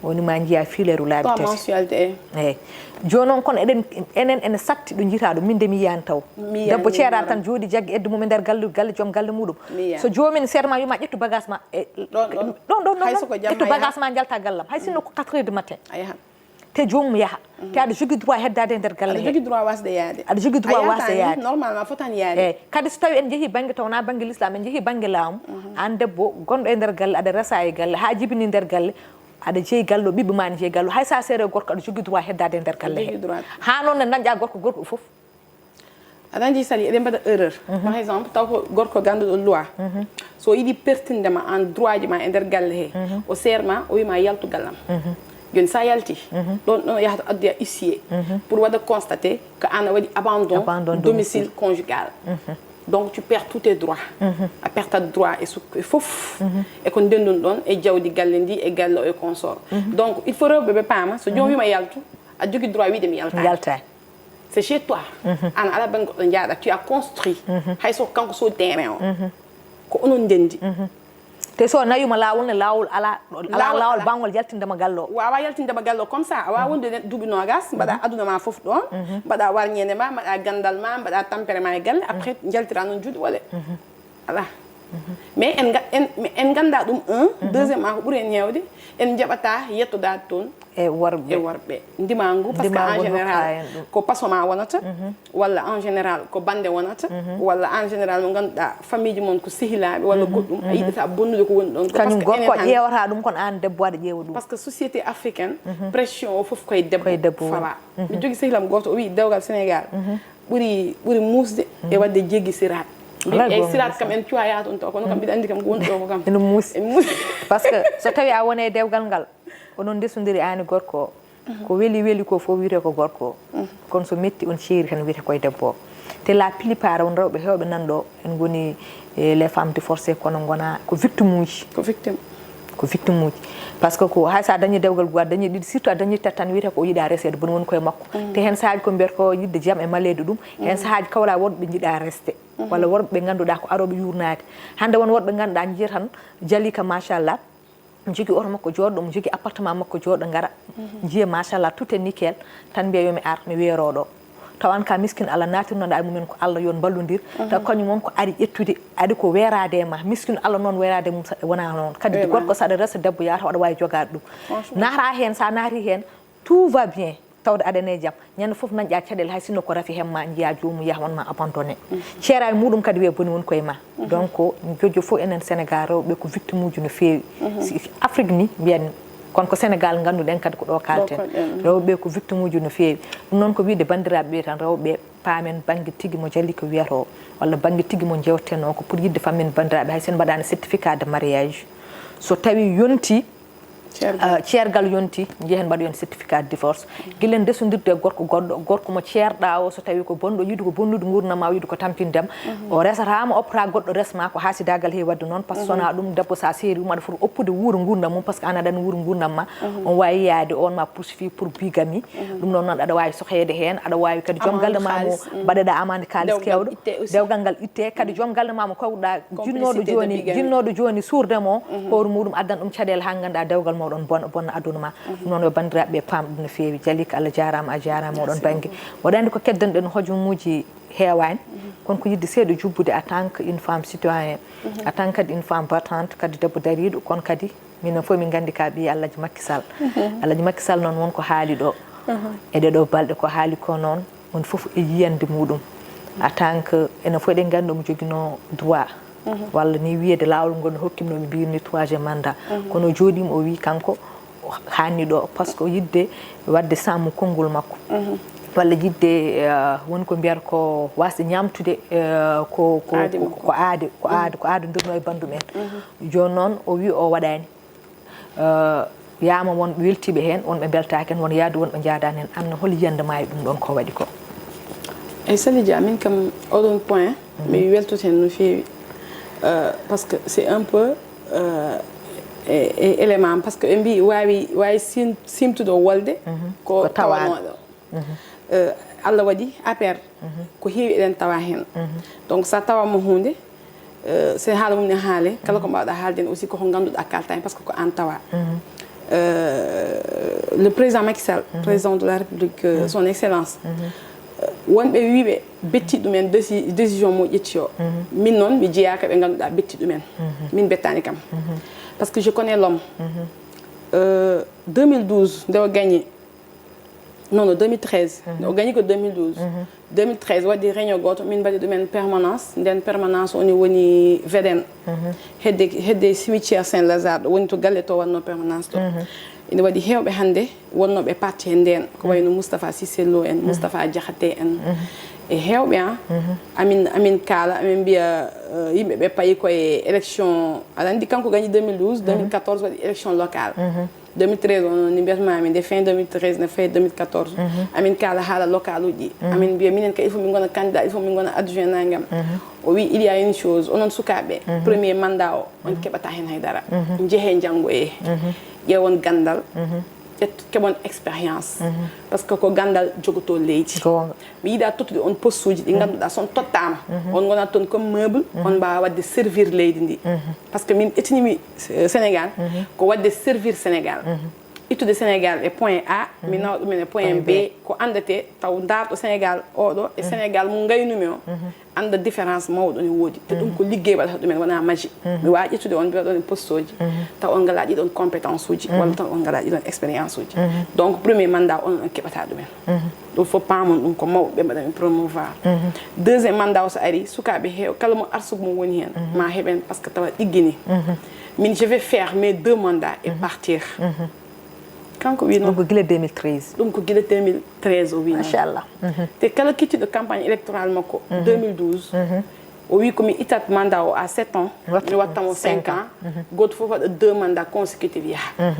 Woni ma njiya fileru laabi tati. Trois mensualités. Eyyi. Joni noon kono eɗen, enen ene satti ɗo jiyata ɗo, min de mi yiyani taw. Debbo ceeraɗo tan jooɗi jagga edde mum e nder galle, galle joom galle muɗum. So joomum seedama wima ƴettu bagage ma e ɗon ɗon ɗon, ƴettu bagage ma jalta gallam, hay sinno ko quatre heures du matin. A yahat. Te joomum yaha. Te aɗa jogui droit heddade e nder galle he. Aɗa jogui droit wasde yaade. Aɗa jogui droit wasde yaade. Normalement fotani yaade. Eyyi. Kadi so tawi en jeehi banggue taw wona banggue l'islam, en jeehi banggue laamu, an debbo gonɗo e nder galle, aɗa resa e galle ha jibini nder galle, aɗa jeeyi galle o, ɓiɓɓe ma ne jeeyi galle o, hay sa seere gorko aɗa jogui droit heddade e nder galle he. Ha noon ne dañƴa gorko, gorko foof. Aɗa anndi Sali, eɗen mbaɗa erreur. Par exemple, taw ko gorko ganduɗo loi. So yiɗi pertinde ma en droit ji ma e nder galle he, o seer ma, o wima yaltu gallam. Joni sa yalti, ɗon ɗon yahata addoya huissier pour waɗa constaté ko an a waɗi abandon domicile conjugal. Donc tu perds tous tes droits. A pertat droit e suk e fof. E ko ndendun ɗon e jawdi galle ndi e galle o e consort. Donc il faut rewɓe ɓe paama, so joom wima yaltu, a jogui droit wiide mi yaltani. Yaltani. C'est chez toi. An ala bangge goɗɗo jaaɗa, tu as construit. Hay so kanko so terrain o, ko onon ndendi. Te so nawima lawol ne, lawol ala, ala lawol bangol yaltindema galle o. Wawa yaltindema galle o comme ça, a wawa wonde duuɓi nogas, mbaɗa aduna ma foof ɗon, mbaɗa warñede ma, mbaɗa gandal ma, mbaɗa tampere ma e galle, après jaltira noon juuɗe ɓoole. Ala. Mais en ga- en en ganda ɗum un. Deuxièmement, ko ɓuri en hewde, en jaɓata yettodaade toon e worɓe. E worɓe. Ndimangu, parce que en général ko paso ma wonata, walla en général ko bande wonata, walla en général mo ganduɗa famille ji mon ko sehilaɓe walla goɗɗum, a yiɗata bonnude ko woni ɗon. Kañum gorko ƴeewata ɗum, kono an debbo aɗa ƴeewa ɗum. Parce que société africaine, pression o fof koye debbo fawa. Mi jogi sehilam goto, o wi dewgal Sénégal ɓuri ɓuri musde e wadde jeggi sirat. Mbiɗa ey sirat kam en cuwa yaha toon taw, kono kam mbiɗa anndi kam ko woni ɗo ko kam ene muusi. Ene muusi. Parce que so tawi a woni e dewgal ngal, onon ndesodiri an e gorko o, ko weli weli ko fof wiyete ko gorko o, kono so metti on ceeri tan wiyete koye debbo o. Te la plupart on rewɓe hewɓe nan ɗo en ngoni e les femmes divorcées, kono gona ko victime uji. Ko victime. Ko victime uji. Parce que ko hay sa dañi dewgal goo, a dañi ɗiɗi, surtout a dañi tati tan wiyete ko o yiɗa reseede, boni woni koye makko. Te hen saaji ko mbiyata ko yiɗde jam e maleede ɗum. Hen saaji kawla worɓe jiɗa resde, walla worɓe ɓe ganduɗa ko aroɓe yurnaade. Hande won worɓe ganduɗa jiya tan Jalika machallah, jogui oto makko jooɗo, mo jogui appartement makko jooɗo, gara jiya machallah tout est nickel, tan mbiya yomi ar mi weero ɗo. Taw an ka miskin Allah natirnoɗa e mumen ko Allah yon ballodir. Taw kañum on ko ari ƴettude, ari ko weerade e ma. Miskin Allah noon weerade mum sa- wona noon. Kadi gorko saɗa resa debbo yaata waɗa wawi jogade ɗum. Naata hen, sa naati hen, tout va bien. Tawde aɗa ene jam. Ñande fof nañƴa caɗele, hay sinno ko rafi hen ma njiya jomum yaha on ma abandonné. Ceera e muɗum kadi wiye boni woni koye ma. Donc jojo fof enen Sénégal rewɓe ko victime uji no feewi. Si- Afrique ni mbiyanmi. Kono ko Sénégal ganduɗen kadi ko ɗo kalten. Rewɓe ko victime uji no feewi. Ɗum noon ko wiide bandiraɓe ɓe tan, rewɓe paamen banggue tigui mo Jalika wiyata o, walla banggue tigui mo jewteten o, ko pour yidde fammin bandiraɓe, hay sen mbaɗani certificat de mariage, so tawi yonti, ceergal yonti, jehen mbaɗoyen certificat de divorce. Guila ndesodirde e gorko goɗɗo, gorko mo ceerɗa o, so tawi ko bonɗo yiɗi ko bonnude gurdam ma, o yiɗi ko tampindema, o resatama, o opra goɗɗo resma, ko hasidagal heewi wadde noon. Par ce que sona ɗum, debbo sa seeri ɗum aɗa foti oppude wuuro gurdam mum, par ce que an aɗani wuuro gurdam ma. On wawi yaade on ma poursuivi pour bigami. Ɗum noon noon aɗa wawi sohede hen, aɗa wawi kadi joom galle ma mo mbaɗeɗa amande kalis kewɗo, dewgal ngal itte. Kadi joom galle ma mo kawɗa jinnoɗo joni, jinnoɗo joni surdemo, hoore muɗum addan ɗum caɗele ha ganduɗa dewgal mawɗon bonna, bonna aduna ma. Ɗum noon yo bandiraɓe pam ɗum no feewi. Jalika Allah jarama, a jarama oɗon banggue. Waɗa andi ko keddanɗen hojumuji hewani. Kono ko yiɗde seeɗa jubbude en tant que une femme citoyenne, en tant que kadi une femme battante, kadi debbo dariiɗo, kono kadi minen fof min nganndi ka ɓiye Alhaji Macky Sall. Alhaji Macky Sall noon, won ko haali ɗo e ɗee ɗoo balɗe, ko haali ko noon, won fof e yiyannde muɗum. En tant que, enen fof eɗen nganndi omo joginoo droit, walla ni wiyeede, laawol ngol no hokkimno, ɓe mbiyirni troisième mandat. Kono o jooɗiima, o wii kanko o haanni ɗo, parce que o yiɗde waɗde saamu konngol makko. Walla yiɗde, eh, woni ko mbiyata ko waasde ñaamtude, eh, ko, ko, Aadi ko, makko. Ko aade, ko aade, ko aadondirnoo e banndum en. Jooni noon o wii o waɗaani. Eh, yaama won weltiiɓe heen, won ɓe mbeltaaki heen, won yaadu, won ɓe njaadaani heen. Aan no, hol yiyannde ma e ɗum ɗoon ko waɗi ko? Eyi, Sali Dia, min kam oɗon point, mi weltoto heen no feewi. Euh, parce que c'est un peu, euh, e, e élément am, parce que ɓe mbii waawi, waawi sim-, simtude wolde ko Ko tawaaɗo. tawanooɗo. Euh, Allah waɗi A P R, ko heewi eɗen tawa heen. Donc, so a tawaama huunde, euh, so haala mum ne haale, kala ko mbaawɗa haalde heen aussi ko ko ngannduɗaa kaalta heen, parce que ko aan tawa. Euh, le président Macky Sall, président de la République, euh, son excellence, euh, wonɓe wiiɓe betti ɗumen déci-, décision mo ƴetti o. Min noon, mi jeyaa ko ɓe ngannduɗaa betti ɗumen. Min bettaani kam. Parce que je connais l'homme. Euh, deux mille douze, nde o gagné, non, non, deux mille treize. Nde o gagné ko deux mille douze. Deux mille treize, waɗi réunion gooto, min mbaɗi ɗumen permanence. Nden permanence woni, woni Védène. Hedde, hedde cimetière Saint-Lazare, ɗo woni to galle to wonno permanence to. Ina waɗi heewɓe hannde wonnooɓe parti he ndeen, ko wayno Moustapha Cissé Lo en, Moustapha Diakhaté en, e heewɓe, ah. Amin, amin kaala, amin mbiya, euh, yimɓe ɓe payi koye élection. Aɗa anndi kanko gagné deux mille douze, deux mille quatorze waɗi élection locale. Deux mille treize o noon, ni mbiyatmaa mi nde fin deux mille treize ne fayi deux mille quatorze. Amin kaala haala local uji. Amin mbiya minen kay, il faut min ngona candidat, il faut min ngona adjoint nangam. O wi, il y a une chose, onon sukaaɓe, premier mandat o, on keɓata heen hay dara. Njehee njanngoyee. Ƴeewon ganndal, ƴet-, keɓon expérience. Parce que ko ganndal jogotoo leydi. Goonga. Mi yiɗaa tottude on poste uji ɗi ngannduɗaa, so on tottaama, on ngonat toon comme meuble, on mbaawa waɗde servir leydi ndi. Parce que min ƴettinimi, eh, Sénégal, ko waɗde servir Sénégal. Ittude Sénégal e point A, mi nawa ɗumen e point B, ko anndetee, taw ndaarɗo Sénégal oɗo e Sénégal mo ngaynumi o, annda différence mawɗo ne woodi. Te ɗum ko liggey waɗata ɗumen, wonaa maji. Mi waawa ƴettude on, mbiya ɗon e poste uji, taw on ngalaa ɗiɗon compétence uji, walla taw on ngalaa ɗiɗon expérience uji. Donc, premier mandat on, on keɓata ɗumen. Ɗum fof paamon ɗum, ko mawɓe ɓe mbaɗa min promouvoir. Deuxième mandat o so ari, sukaaɓe heew, kala mo arsugue mum woni heen, ma heɓen, parce que tawa ɗiggini. Min, je vais faire mes deux mandats et partir. Kanko wi noon. Ɗum ko gila deux mille treize. Ɗum ko gila deux mille treize o wi noon. Machallah. Te kala kettiɗo campagne électorale makko deux mille douze, o wi ko mi itat mandat o à sept ans, mi watta mo cinq ans, gooto fof waɗa deux mandats consécutifs yaha.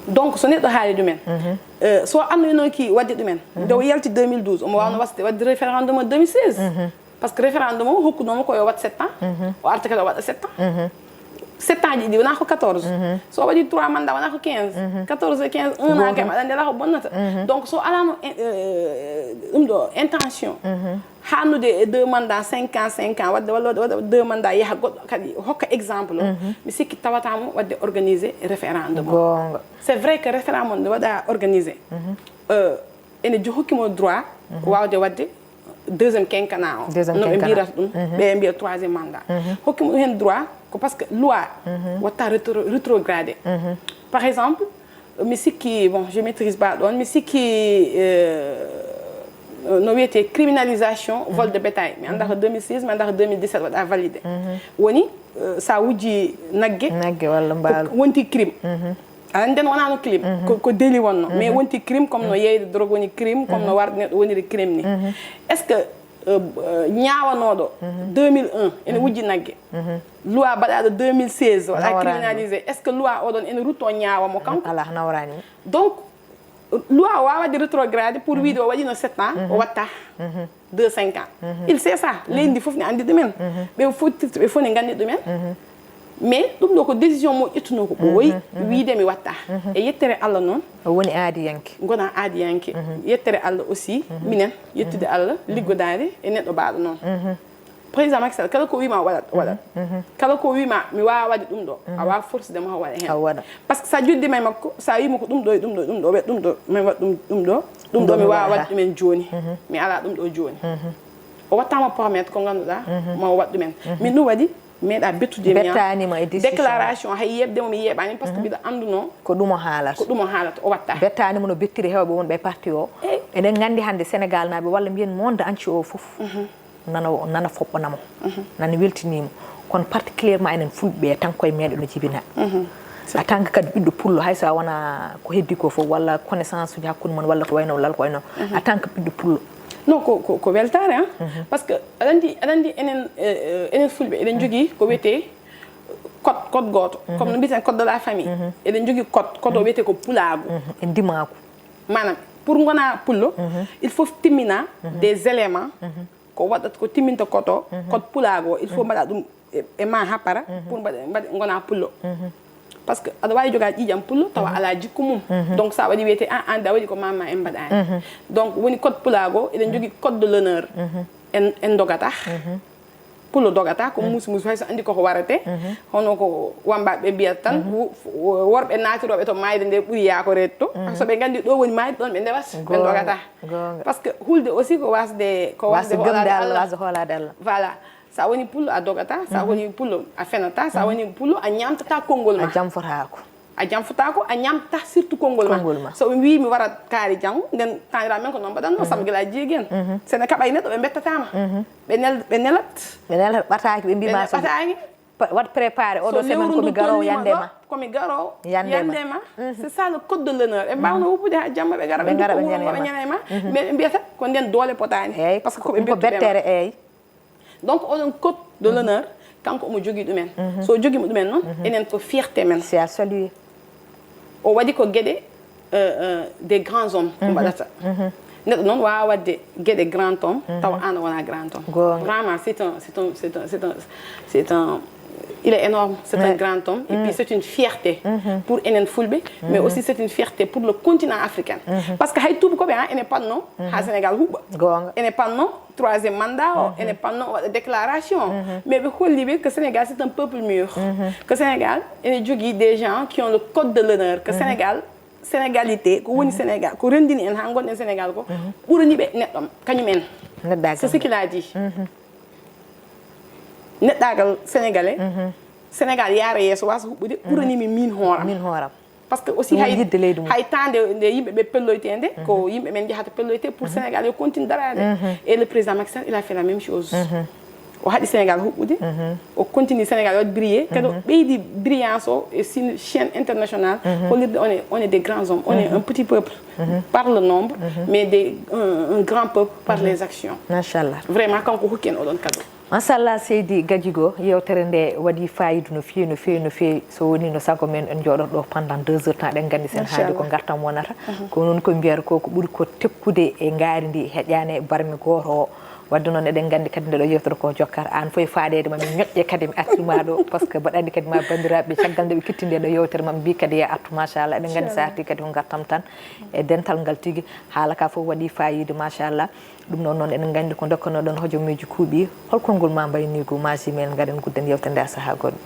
Donc, so neɗɗo haali ɗumen, euh, so annoynoki waɗde ɗumen, nde o yalti deux mille douze, omo waawno wasde waɗde référendum o deux mille seize. Parce que référendum o hokkunoo mo ko yo waɗ sept ans, o arta kadi o waɗa sept ans. Sept ans ji ɗi wonaa ko quatorze. So o waɗi trois mandats wonaa ko quinze. Quatorze e quinze, un an kam, aɗa anndi alaa ko bonnata. Donc, so alaano, eh, eh, ɗum ɗo intention, haanude e deux mandats, cinq ans, cinq ans, waɗde, walla waɗa, waɗa deux mandats, yaha goɗɗo kadi hokka exemple o. Mi sikki tawata mo waɗde organiser référendum o. Goonga. C'est vrai que référendum nde waɗa organiser, euh, ene jo-, hokki mo droit waawde waɗde deuxième quinquennat o. Deuxième No ɓe quinquennat. Mbiyata ɗum, ɓe mbiya troisième mandat. Hokki mo ɗum heen droit, ko parce que loi watta rétro-, rétrogradé. Par exemple, mi sikki, bon, je maîtrise pas ɗoon, mi sikki, euh, no wiyetee criminalisation vol de bétail. Mi anndaa ko deux mille seize, mi anndaa ko deux mille dix-sept waɗa validé. Woni, euh, sa wujji nagge, Nagge walla ko mbaalu. Wonti crime. Aɗa anndi, nden wonaano crime, ko, ko délit wonno. Mais wonti crime comme no yeeyde drogue woni crime, comme no warde neɗɗo woniri crime ni. Est-ce que, euh, euh, ñaawanooɗo deux mille un ene wujji nagge? Loi baɗaaɗo deux mille seize waɗa Nawraani mo. Criminalisé. Est-ce que loi oɗon ene rutto ñaawa mo kanko? Alaa, nawraani mo. Donc, loi o waawaa waɗde rétrogradé pour wiide o waɗino sept ans, o watta deux, cinq ans. Il sait ça. Leydi ndi fof ne anndi ɗumen. Ɓe fof, ɓe fof ne nganndi ɗumen. Mais ɗum ɗo ko décision mo ƴettunoo ko ɓooyi, wiide mi watta. E yettere Allah noon. O woni aadiyanke. Ngona aadiyanke. Yettere Allah aussi, minen, yettude Allah, liggodaade e neɗɗo baaɗo noon. Président Macky Sall, kala ko wiima o waɗat, o waɗat. Kala ko wiima mi waawa waɗde ɗum ɗo, a waawa forcé de mo o waɗa heen. A waɗa. Parce que sa joddi may makko, sa wiimo ko ɗum ɗo e ɗum ɗo e ɗum ɗo, waɗ ɗum ɗo, min waɗ ɗum, ɗum ɗo, ɗum ɗo mi waawa waɗde ɗumen jooni. Mi alaa ɗum ɗo jooni. O wattaama promettre ko ngannduɗaa ma o waɗ ɗumen. Min ɗum waɗi meeɗa bettude mi. Bettaanima e décision. Déclaration, hay yeɓde mo mi yeɓaani, parce que mbiɗa annduno ko ɗum o haalata. Ko ɗum o haalata, o watta. Bettaanimo no bettiri heewɓe wonɓe e parti o. Eɗen nganndi hannde Sénégal naaɓe walla mbiyen monde entier o fof nana nana foɓɓanamo, nana weltinimo. Kono particulièrement enen fulɓe tan koye meɗen no jibina. En tant que kadi ɓiɗɗo pullo, hay so a wona ko heddi ko fof walla connaissance uji hakkunde mon walla ko wayno walla ko wayno, en tant que ɓiɗɗo pullo. Non, ko ko ko weltaare han, parce que aɗa anndi aɗa anndi enen enen fulɓe eɗen njogii ko wiyetee code code gooto, comme no mbiyeten code de la famille. Eɗen njogii code code o wiyetee ko pulaagu. E ndimaagu. Maanaam pour ngona pullo, il faut timmina des éléments ko waɗata ko timminta code o, code pulaagu o, il faut mbaɗa ɗum e ma hapara pour mbaɗa mbaɗa ngona pullo. Parce que aɗa waawi jogaade ƴiiƴam pullo tawa alaa jikku mum. Donc so a waɗi wiyetee an an de a waɗi ko mama en mbaɗaani. Donc woni code pulaagu o, eɗen njogii code de l'honneur. En en dogata. Pullo dogata ko muusi muusi, hay so anndi koko waratee. Hono ko wammbaaɓe ɓe mbiyata tan, worɓe naatirooɓe to maayde nde ɓuri yaakoreede to, so ɓe nganndi ɗo woni maayde, ɗoon ɓe ndewata, ɓe dogata. Parce que hulde aussi ko wasde ko wasde hoolaade Allah. Voilà. So a woni pullo a dogata, so a woni pullo a fenata, so a woni pullo a ñaamtata konngol ma. A janfotaako. A janfotaako, a ñaamtata surtout konngol ma. So ɓe mbii mi warat kaari janngo, nden taaniraaɓe men ko noon mbaɗatnoo, sabu gila jeegi en. So ene kaɓa e neɗɗo ɓe mbettataama. Ɓe nel ɓe nelat. Ɓe nelat ɓataaki, ɓe mbii ma so ɓataaki. Waɗ préparé oɗo semaine ko mi garoowo yande ma. Ko mi garoowo yande ma. C'est ça le code de l'honneur. En mbaawno woppude haa jamma ɓe gara ɓe ngara ɓe ñana ma. Mais ɓe mbiyata ko nden doole potaani. Parce que ko ɓe bettere, eeyi. Donc oɗon code de l'honneur, kanko omo jogii ɗumen. So o jogiima ɗumen noon, enen ko fierté men. C'est à saluer. O waɗi ko geɗe des grands hommes ko mbaɗata. Neɗɗo noon waawa waɗde geɗe grand homme tawa aan a wona grand homme. Vraiment c'est un c'est un c'est un c'est un c'est un il est énorme, c'est un grand homme et puis c'est une fierté pour enen fulɓe, mais aussi c'est une fierté pour le continent africain. Parce que hay tuubakooɓe an ene panno haa Sénégal huɓɓa. Ene panno troisième mandat o, ene panno o waɗa déclaration. Mais ɓe holli ɓe que Sénégal c'est un peuple mûr, que Sénégal ene jogii des gens qui ont le code de l'honneur, que Sénégal, sénégalité ko woni Sénégal, ko renndini en haa ngonɗen Sénégal ko ɓurani ɓe neɗɗo kañum en. C'est ce qu'il a dit. Neɗɗaagal sénégalais, Sénégal yaara yeeso, waasa huɓɓude, ɓurani mi miin hooram. Parce que aussi hay hay temps nde yimɓe ɓe pelloyte nde ko yimɓe men njahata pelloyte pour Sénégal yo continue daraade. Et le président Macky Sall il a fait la même chose. O haɗi Sénégal huɓɓude, o continue Sénégal waɗ briller, kadi o ɓeydi brillance o e chaîne internationale, hollirde on est on est des grands hommes, on est un petit peuple par le nombre, mais des un grand peuple par les actions. Machallah. Vraiment kanko hokki en oɗon cadeau. Machallah seydi Gadjigo, yewtere nde waɗi faayidu no feewi no feewi no feewi. So woni no sago men en jooɗoto ɗo pendant deux heures temps, eɗen nganndi sen haali ko ngartam wonata. Ko noon ko mbiyata ko ko ɓuri ko teppude e ngaari ndi heƴaani barmi gooto o. Wadde noon eɗen nganndi kadi nde ɗo yewtere ko jokkat, aan fof e faadeede ma mi ñoƴƴe kadi mi artirma ɗo, parce que mbaɗa anndi kadi ma banndiraaɓe caggal nde ɓe ketti nde ɗo yewtere maɓe mbi kadi ya artu machallah, eɗen nganndi so arti kadi ko ngartam tan e dental ngal tigi. Haala ka fof waɗi faayiida machallah. Ɗum noon noon eɗen nganndi ko ndokkanoɗon hojomeeji kuuɓi, hol konngol ma mbayniigu ma si men ngaɗen gudden yewtere nde haa sahaa goɗɗo.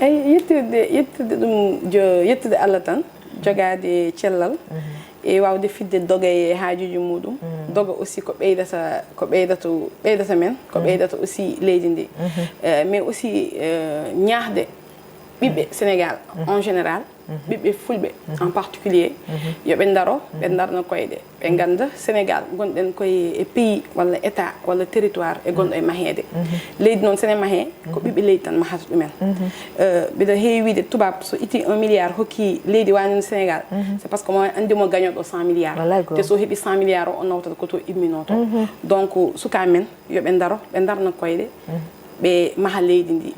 Eyi, yettirde yettirde ɗum jo yettude Allah tan, jogaade cellal e waawde fidde doga e haajuuji muɗum. Doga aussi ko ɓeydata ko ɓeydata ɓeydata men, ko ɓeydata aussi leydi ndi. Mais aussi ñaahde ɓiɓɓe Sénégal en général, ɓiɓɓe fulɓe en particulier, yo ɓe ndaro, ɓe ndarna koyɗe, ɓe ngannda Sénégal ngonɗen koye e pays walla état walla territoire e gonɗo e maheede. Leydi noon sene mahee ko ɓiɓɓe leydi tan mahata ɗumen. Mbiɗa heewi wiide tubaab so itti un milliard hokki leydi wano Sénégal, c'est parce que mo anndi mo gañoɗo cent milliards. Te so heɓi cent milliards o o nawtat ko to imminoo to. Donc sukaa men yo ɓe ndaro, ɓe ndarna koyɗe, ɓe maha leydi ndi,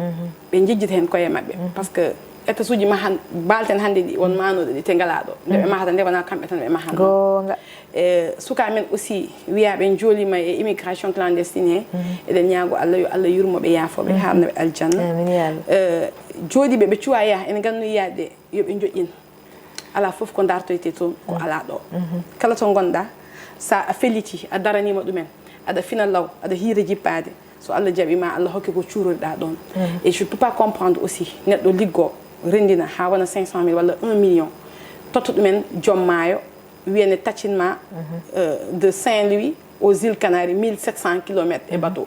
ɓe njejjita heen koye maɓɓe. Parce que états uji mahan baalten hannde ɗi won maanooɗo ɗi te ngalaa ɗo nde ɓe mahata nde wonaa kamɓe tan ɓe mahan. Goonga. E sukaa men aussi wiyaaɓe njooliima e immigration clandestine he, eɗen ñaago Allah yo Allah yurmo ɓe yaafo ɓe haarna ɓe aljanna. Jooɗiiɓe ɓe cuwaa yaha ene nganno yiyaade yo ɓe njoƴƴin. Alaa fof ko ndartoytee toon ko alaa ɗo. Kala to ngonɗaa so a fellitii a daraniima ɗumen, aɗa fina law, aɗa hiira jippaade, so Allah jaɓii ma Allah hokke ko cuuroriɗaa ɗoon. Et je peux pas comprendre aussi neɗɗo liggoo renndina haa wona cinq cent mille walla un million, totta ɗumen joom maayo, wiya ne taccin ma de Saint-Louis Aux îles Canaries, mille sept cents kilomètres e bateau.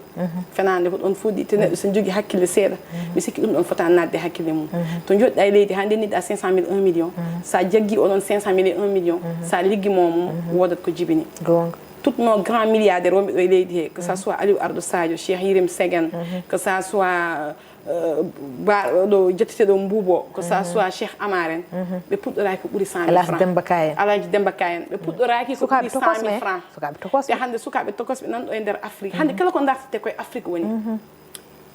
Fenaande ko ɗoon fuɗɗi, te neɗɗo so jogii hakkille seeɗa, mi sikki ɗum ɗoon fota naatde hakkille mum. To njoɗɗa e leydi, haa ndenniɗa cinq cent mille, un million, sa jaggi o ɗoon cinq cent mille e un million, sa liggi mo mum, woodat ko jibini. Goonga. Tout nos grands milliardaires wonɓe ɗo e leydi he, que ça soit Aliou Ardo Sadio, Cheikh Yérim Senghane, que ça soit euh, ba ɗo jettete ɗo Mbuubo, que ça soit Cheikh Amar en, ɓe puɗɗoraaki ko ɓuri cent mille francs. Alhaji Demba Ka en. Alhaji Demba Ka en, ɓe puɗɗoraaki ko ɓuri cent mille francs. Sukaaɓe tokosɓe. Te hannde sukaaɓe tokosɓe nan ɗo e nder Afrique. Hannde kala ko dartete koye Afrique woni.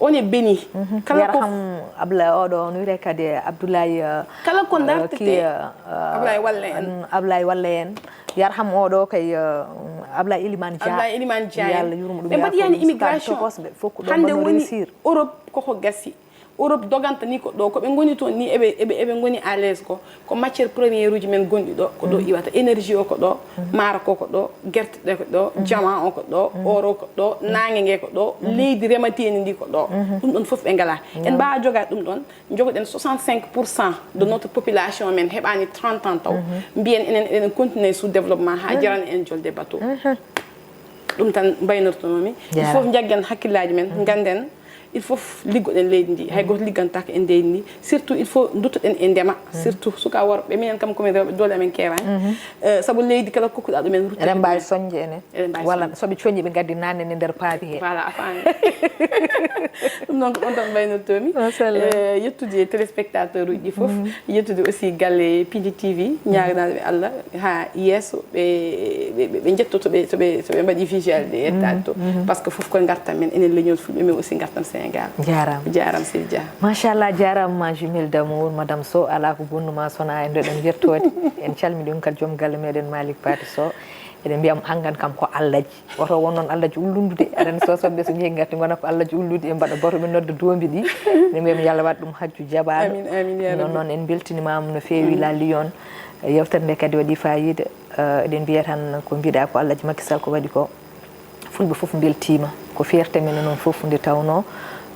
On est béni. Kala ko Yarham Abla oɗo, on wiyete kadi Abdoulaye, euh, kala ko euh, dartete. Ki, euh, euh, Ablaye Walle en. An-, Ablaye Walle en. Yarham oɗo kay, euh, Ablaye Elimane Dia. Ablaye Elimane Dia en. Yo Allah yurmo ɗum, ɓe mbaɗi yaafo yani ɗum. Sukaaɓe immigration. Tokosɓe, fof ko ɗo hannde mbanno woni réussir. Europe koko gasi. Europe doganta ni ko ɗo, ko ɓe ngoni toon ni eɓe, eɓe, eɓe ngoni à l'aise ko, ko matière première uji men gonɗi ɗo, ko ɗo iwata. Énergie o ko ɗo, maaro ko ko ɗo, gerte ɗe ko ɗo, diamant o ko ɗo, or o ko ɗo, naange nge ko ɗo, leydi remateeni ndi ko ɗo. Ɗum ɗon fof ɓe ngalaa. En mbaawa jogaade ɗum ɗon, njogoɗen soixante-cinq pour cent de notre population men heɓaani trente ans taw. Mbiyen enen eɗen continue sous développement haa jarana en jolde bateau. Ɗum tan mbaynortonoomi. Il faut njaggen hakkillaaji men, ngannden il faut liggoɗen leydi ndi. Hay gooto liggantaako e leydi ndi. Surtout il faut nduttoɗen e ndema. Surtout suka worɓe, minen kam komin rewɓe, doole amen keewaani. Eh, sabu leydi kala kokkuɗa ɗum en ruttata. Eɗen mbaawi soñde enen. Eɗen mbaawi walla soñde. So ɓe coñi ɓe ngaddi naatne e nder paari he. Voilà, a faami. Ɗum noon ko ɗon tan mbaynortoomi. Machallah. Eh, yettude téléspectateur uji ɗi fof. Yettude aussi galle P D T V, ñaaganaade ɓe Allah haa yeeso ɓe, ɓe, ɓe, ɓe njetto to ɓe, to ɓe, to ɓe mbaɗi visuel ɗe yettaade to. Par ce que fof ko ngartam men, enen leñol Fulɓe, mais aussi ngartam Sénégal. Jaaraama. Jaaraama, Seydi Dia. Machallah, jaaraama, ma jumelle d'amour, Madame Sow, alaa ko bonnuma sona e ndoɗen yettoode. En calmini ɗum kadi joom galle meɗen Malick Paté Sow. Eɗen mbiya mo hangan kam ko Allaji. Woto won noon Allaji ullundu de. Aɗa anndi Sosoɓe so njehi ngati ngona ko Allaji ulludi, ɓe mbaɗa bato, ɓe nodda doombi ɗi. Eɗen mbiya mo yo Allah waɗ ɗum hajju jaɓaaɗo. Amin, amin, ya Rabbi. Noon, noon en mbeltinimaama no feewi, la Lyon. Yewtere nde kadi waɗi faayiida. Eh, eɗen mbiya tan ko mbiɗa ko Allaji Macky Sall ko waɗi ko. Fulɓe fof mbeltiima. Ko fierté men noon fof nde tawnoo,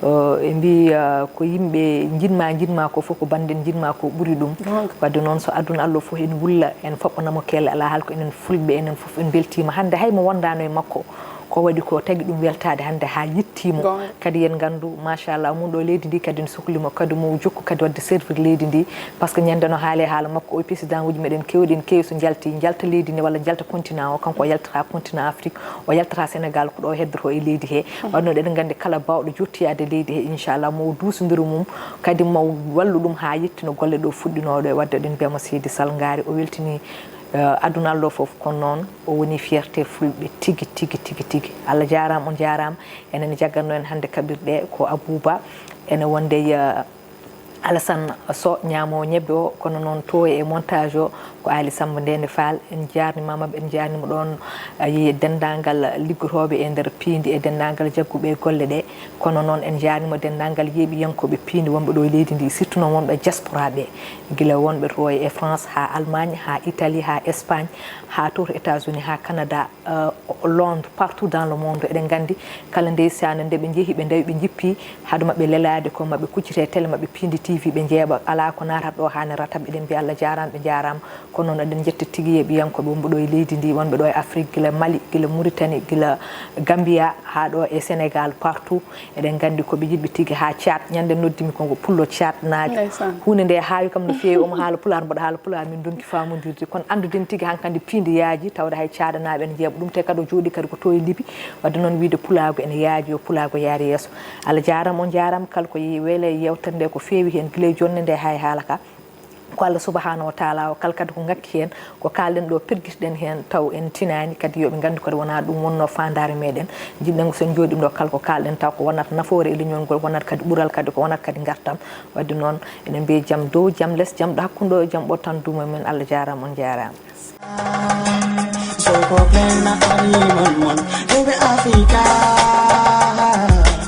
eh, ɓe mbiyi, eh, ko yimɓe njiɗma, njiɗma ko fof ko bannden njiɗma ko ɓuri ɗum. Goonga. Wadde noon so aduna Allah fof en wulla, en foɓɓanamo kelle, alaa haal ko enen Fulɓe, enen fof en mbeltiima. Hannde hay mo wondaano e makko, ko waɗi ko tagi ɗum weltaade hannde haa yettiimo. Goonga. Kadi en nganndu, machallah, mun ɗo leydi ndi kadi ne sukli mo, kadi mo jokku kadi waɗde servir leydi ndi. Par ce que ñande no haali haala makko, o président uji meɗen keewɗi en keewi so njalti, njalta leydi ndi walla njalta continent o, kanko o yaltata continent Afrique, o yaltata Sénégal, ko ɗo o heddoto e leydi he. Wadde noon eɗen nganndi kala baawɗo jottiyaade leydi he, inchallah, mo duusondiru mum, kadi mo wallu ɗum haa yettino golle ɗo fuɗɗinooɗo e wadde. Eɗen mbiya mo seydi Sall ngaari, o weltini, eh, aduna Allah fof, kono noon o woni fierté Fulɓe tigi, tigi, tigi, tigi. Allah jaaraama, on jaaraama. Enen jagganno en hannde kaɓirɗe ko Abouba, ene wonde, eh, Alassane Sow ñaamo ñebbe o, kono noon to e montage o ko Ali Samba Ndende Fall. En jaarnimaama ɓe, en jaarnima ɗoon, a yii denndaangal liggotooɓe e nder piindi e denndaangal jagguɓe e golle ɗe. Kono noon en jaarnima denndaangal yeeɓiyankooɓe piindi wonɓe ɗo e leydi ndi, surtout noon wonɓe diaspora ɓe, gila wonɓe to e France, haa Allemagne, haa Italie, haa Espagne, haa to to États-Unis, haa Canada, euh, Londres, partout dans le monde. Eɗen nganndi kala ndeysaan nde ɓe njehi, ɓe ndawi, ɓe njippi, hade maɓɓe lelaade ko maɓɓe kuccite télé maɓɓe Piindi T V, ɓe njeeɓa, alaa ko naatata ɗo haa ne rata. Eɗen mbiya Allah jaaraama, ɓe njaaraama. Kono noon eɗen njetta tigi yeeɓiyankooɓe wonɓe ɗo e leydi ndi, wonɓe ɗo e Afrique, gila Mali, gila Mauritanie, gila Gambia, haa ɗo e Sénégal, partout. Eɗen nganndi ko ɓe yiɗɓe tigi haa Caad. Ñande noddimi ko ngo pullo Caad naajo. Ndeysaan. Huunde nde haawi kam no feewi, omo haala pulaar, mboɗo haala pulaar, min ndonki faamondirde. Kono anndude tigi hankadi piindi yaaji, tawde hay Caadanaaɓe ene njeeɓa ɗum, te kadi o jooɗi kadi ko to e Libi. Wadde noon wiyde pulaagu ene yaaji, yo pulaagu yaar yeeso. Allah jaaraama, on jaaraama, kala ko yehi weele e yeewtere nde ko feewi heen gila e jonnde nde haa e haala ka. Ko Allah subhanahu wa taala o, kala kadi ko ngakki heen, ko kaalɗen ɗo, pirgitiɗen heen taw en tinaani, kadi yo ɓe nganndu kadi wonaa ɗum wonnoo faandaare meɗen. Njiɗɗen ko so en njooɗiima ɗo kala ko kaalɗen taw ko wonata nafoore e leñol ngol, wonata kadi ɓural kadi, ko wonata kadi ngartam. Wadde noon, eɗen mbiya jam dow, jam les, jam ɗo hakkunde o, jam ɓo tan duumo e men. Allah jaaraama, on jaaraama. Soko Blend na animal mon, baby Africa.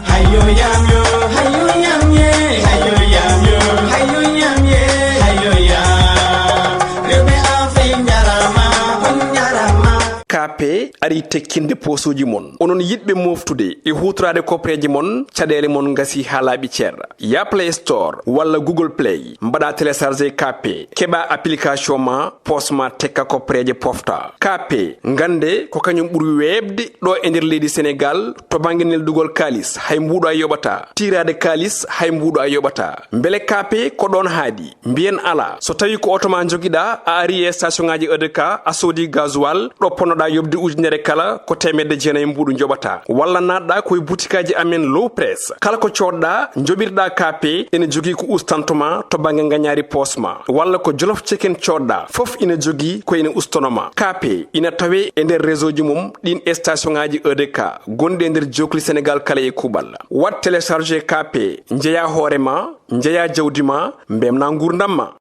Hayo yam yo, hayo yam ye, hayo yam yo, hayo yam ye, hayo yam. Baby Africa, jarama, on jarama. Kaape ari tekkinde poosuuji mon. Onon yiɗɓe mooftude e huutoraade koppareeje mon, caɗeele mon ngasi haa laaɓi cer. Ya Play Store walla Google Play, mbaɗa télécharger Kaape, keɓa application ma, poos ma tekka koppareeje pofta. Kaape, ngannde ko kañum ɓuri weeɓde ɗo e nder leydi Senegaal to bannge neldugol kaalis, hay mbuuɗo a yoɓata. Tiiraade kaalis, hay mbuuɗo a yoɓata. Mbele Kaape ko ɗoon haaɗi? Mbiyen alaa. So tawii ko oto ma njogiɗaa, a ari e station ŋaaji E D K, a soodi gasoil, ɗo ponnoɗaa yoɓde ujunere kala, ko teemedde jeenayi mbuuɗu njoɓataa. Walla naatɗaa ko e butikaaji amen Low Press. Kala ko coodɗaa, njoɓirɗaa Kaape, ene jogii ko ustantoo ma to bannge ngañaari poos ma. Walla ko Jolof Chicken coodɗaa, fof ina jogii ko ene ustanoo ma. Kaape ina tawee e nder réseau ji mum ɗiin station ŋaaji E D K gonɗi e nder jookli Senegaal kala e kuuɓal. Waɗ télécharger Kaape, njeyaa hoore ma, njeyaa jawdi ma, mbeltinaa nguurndam ma.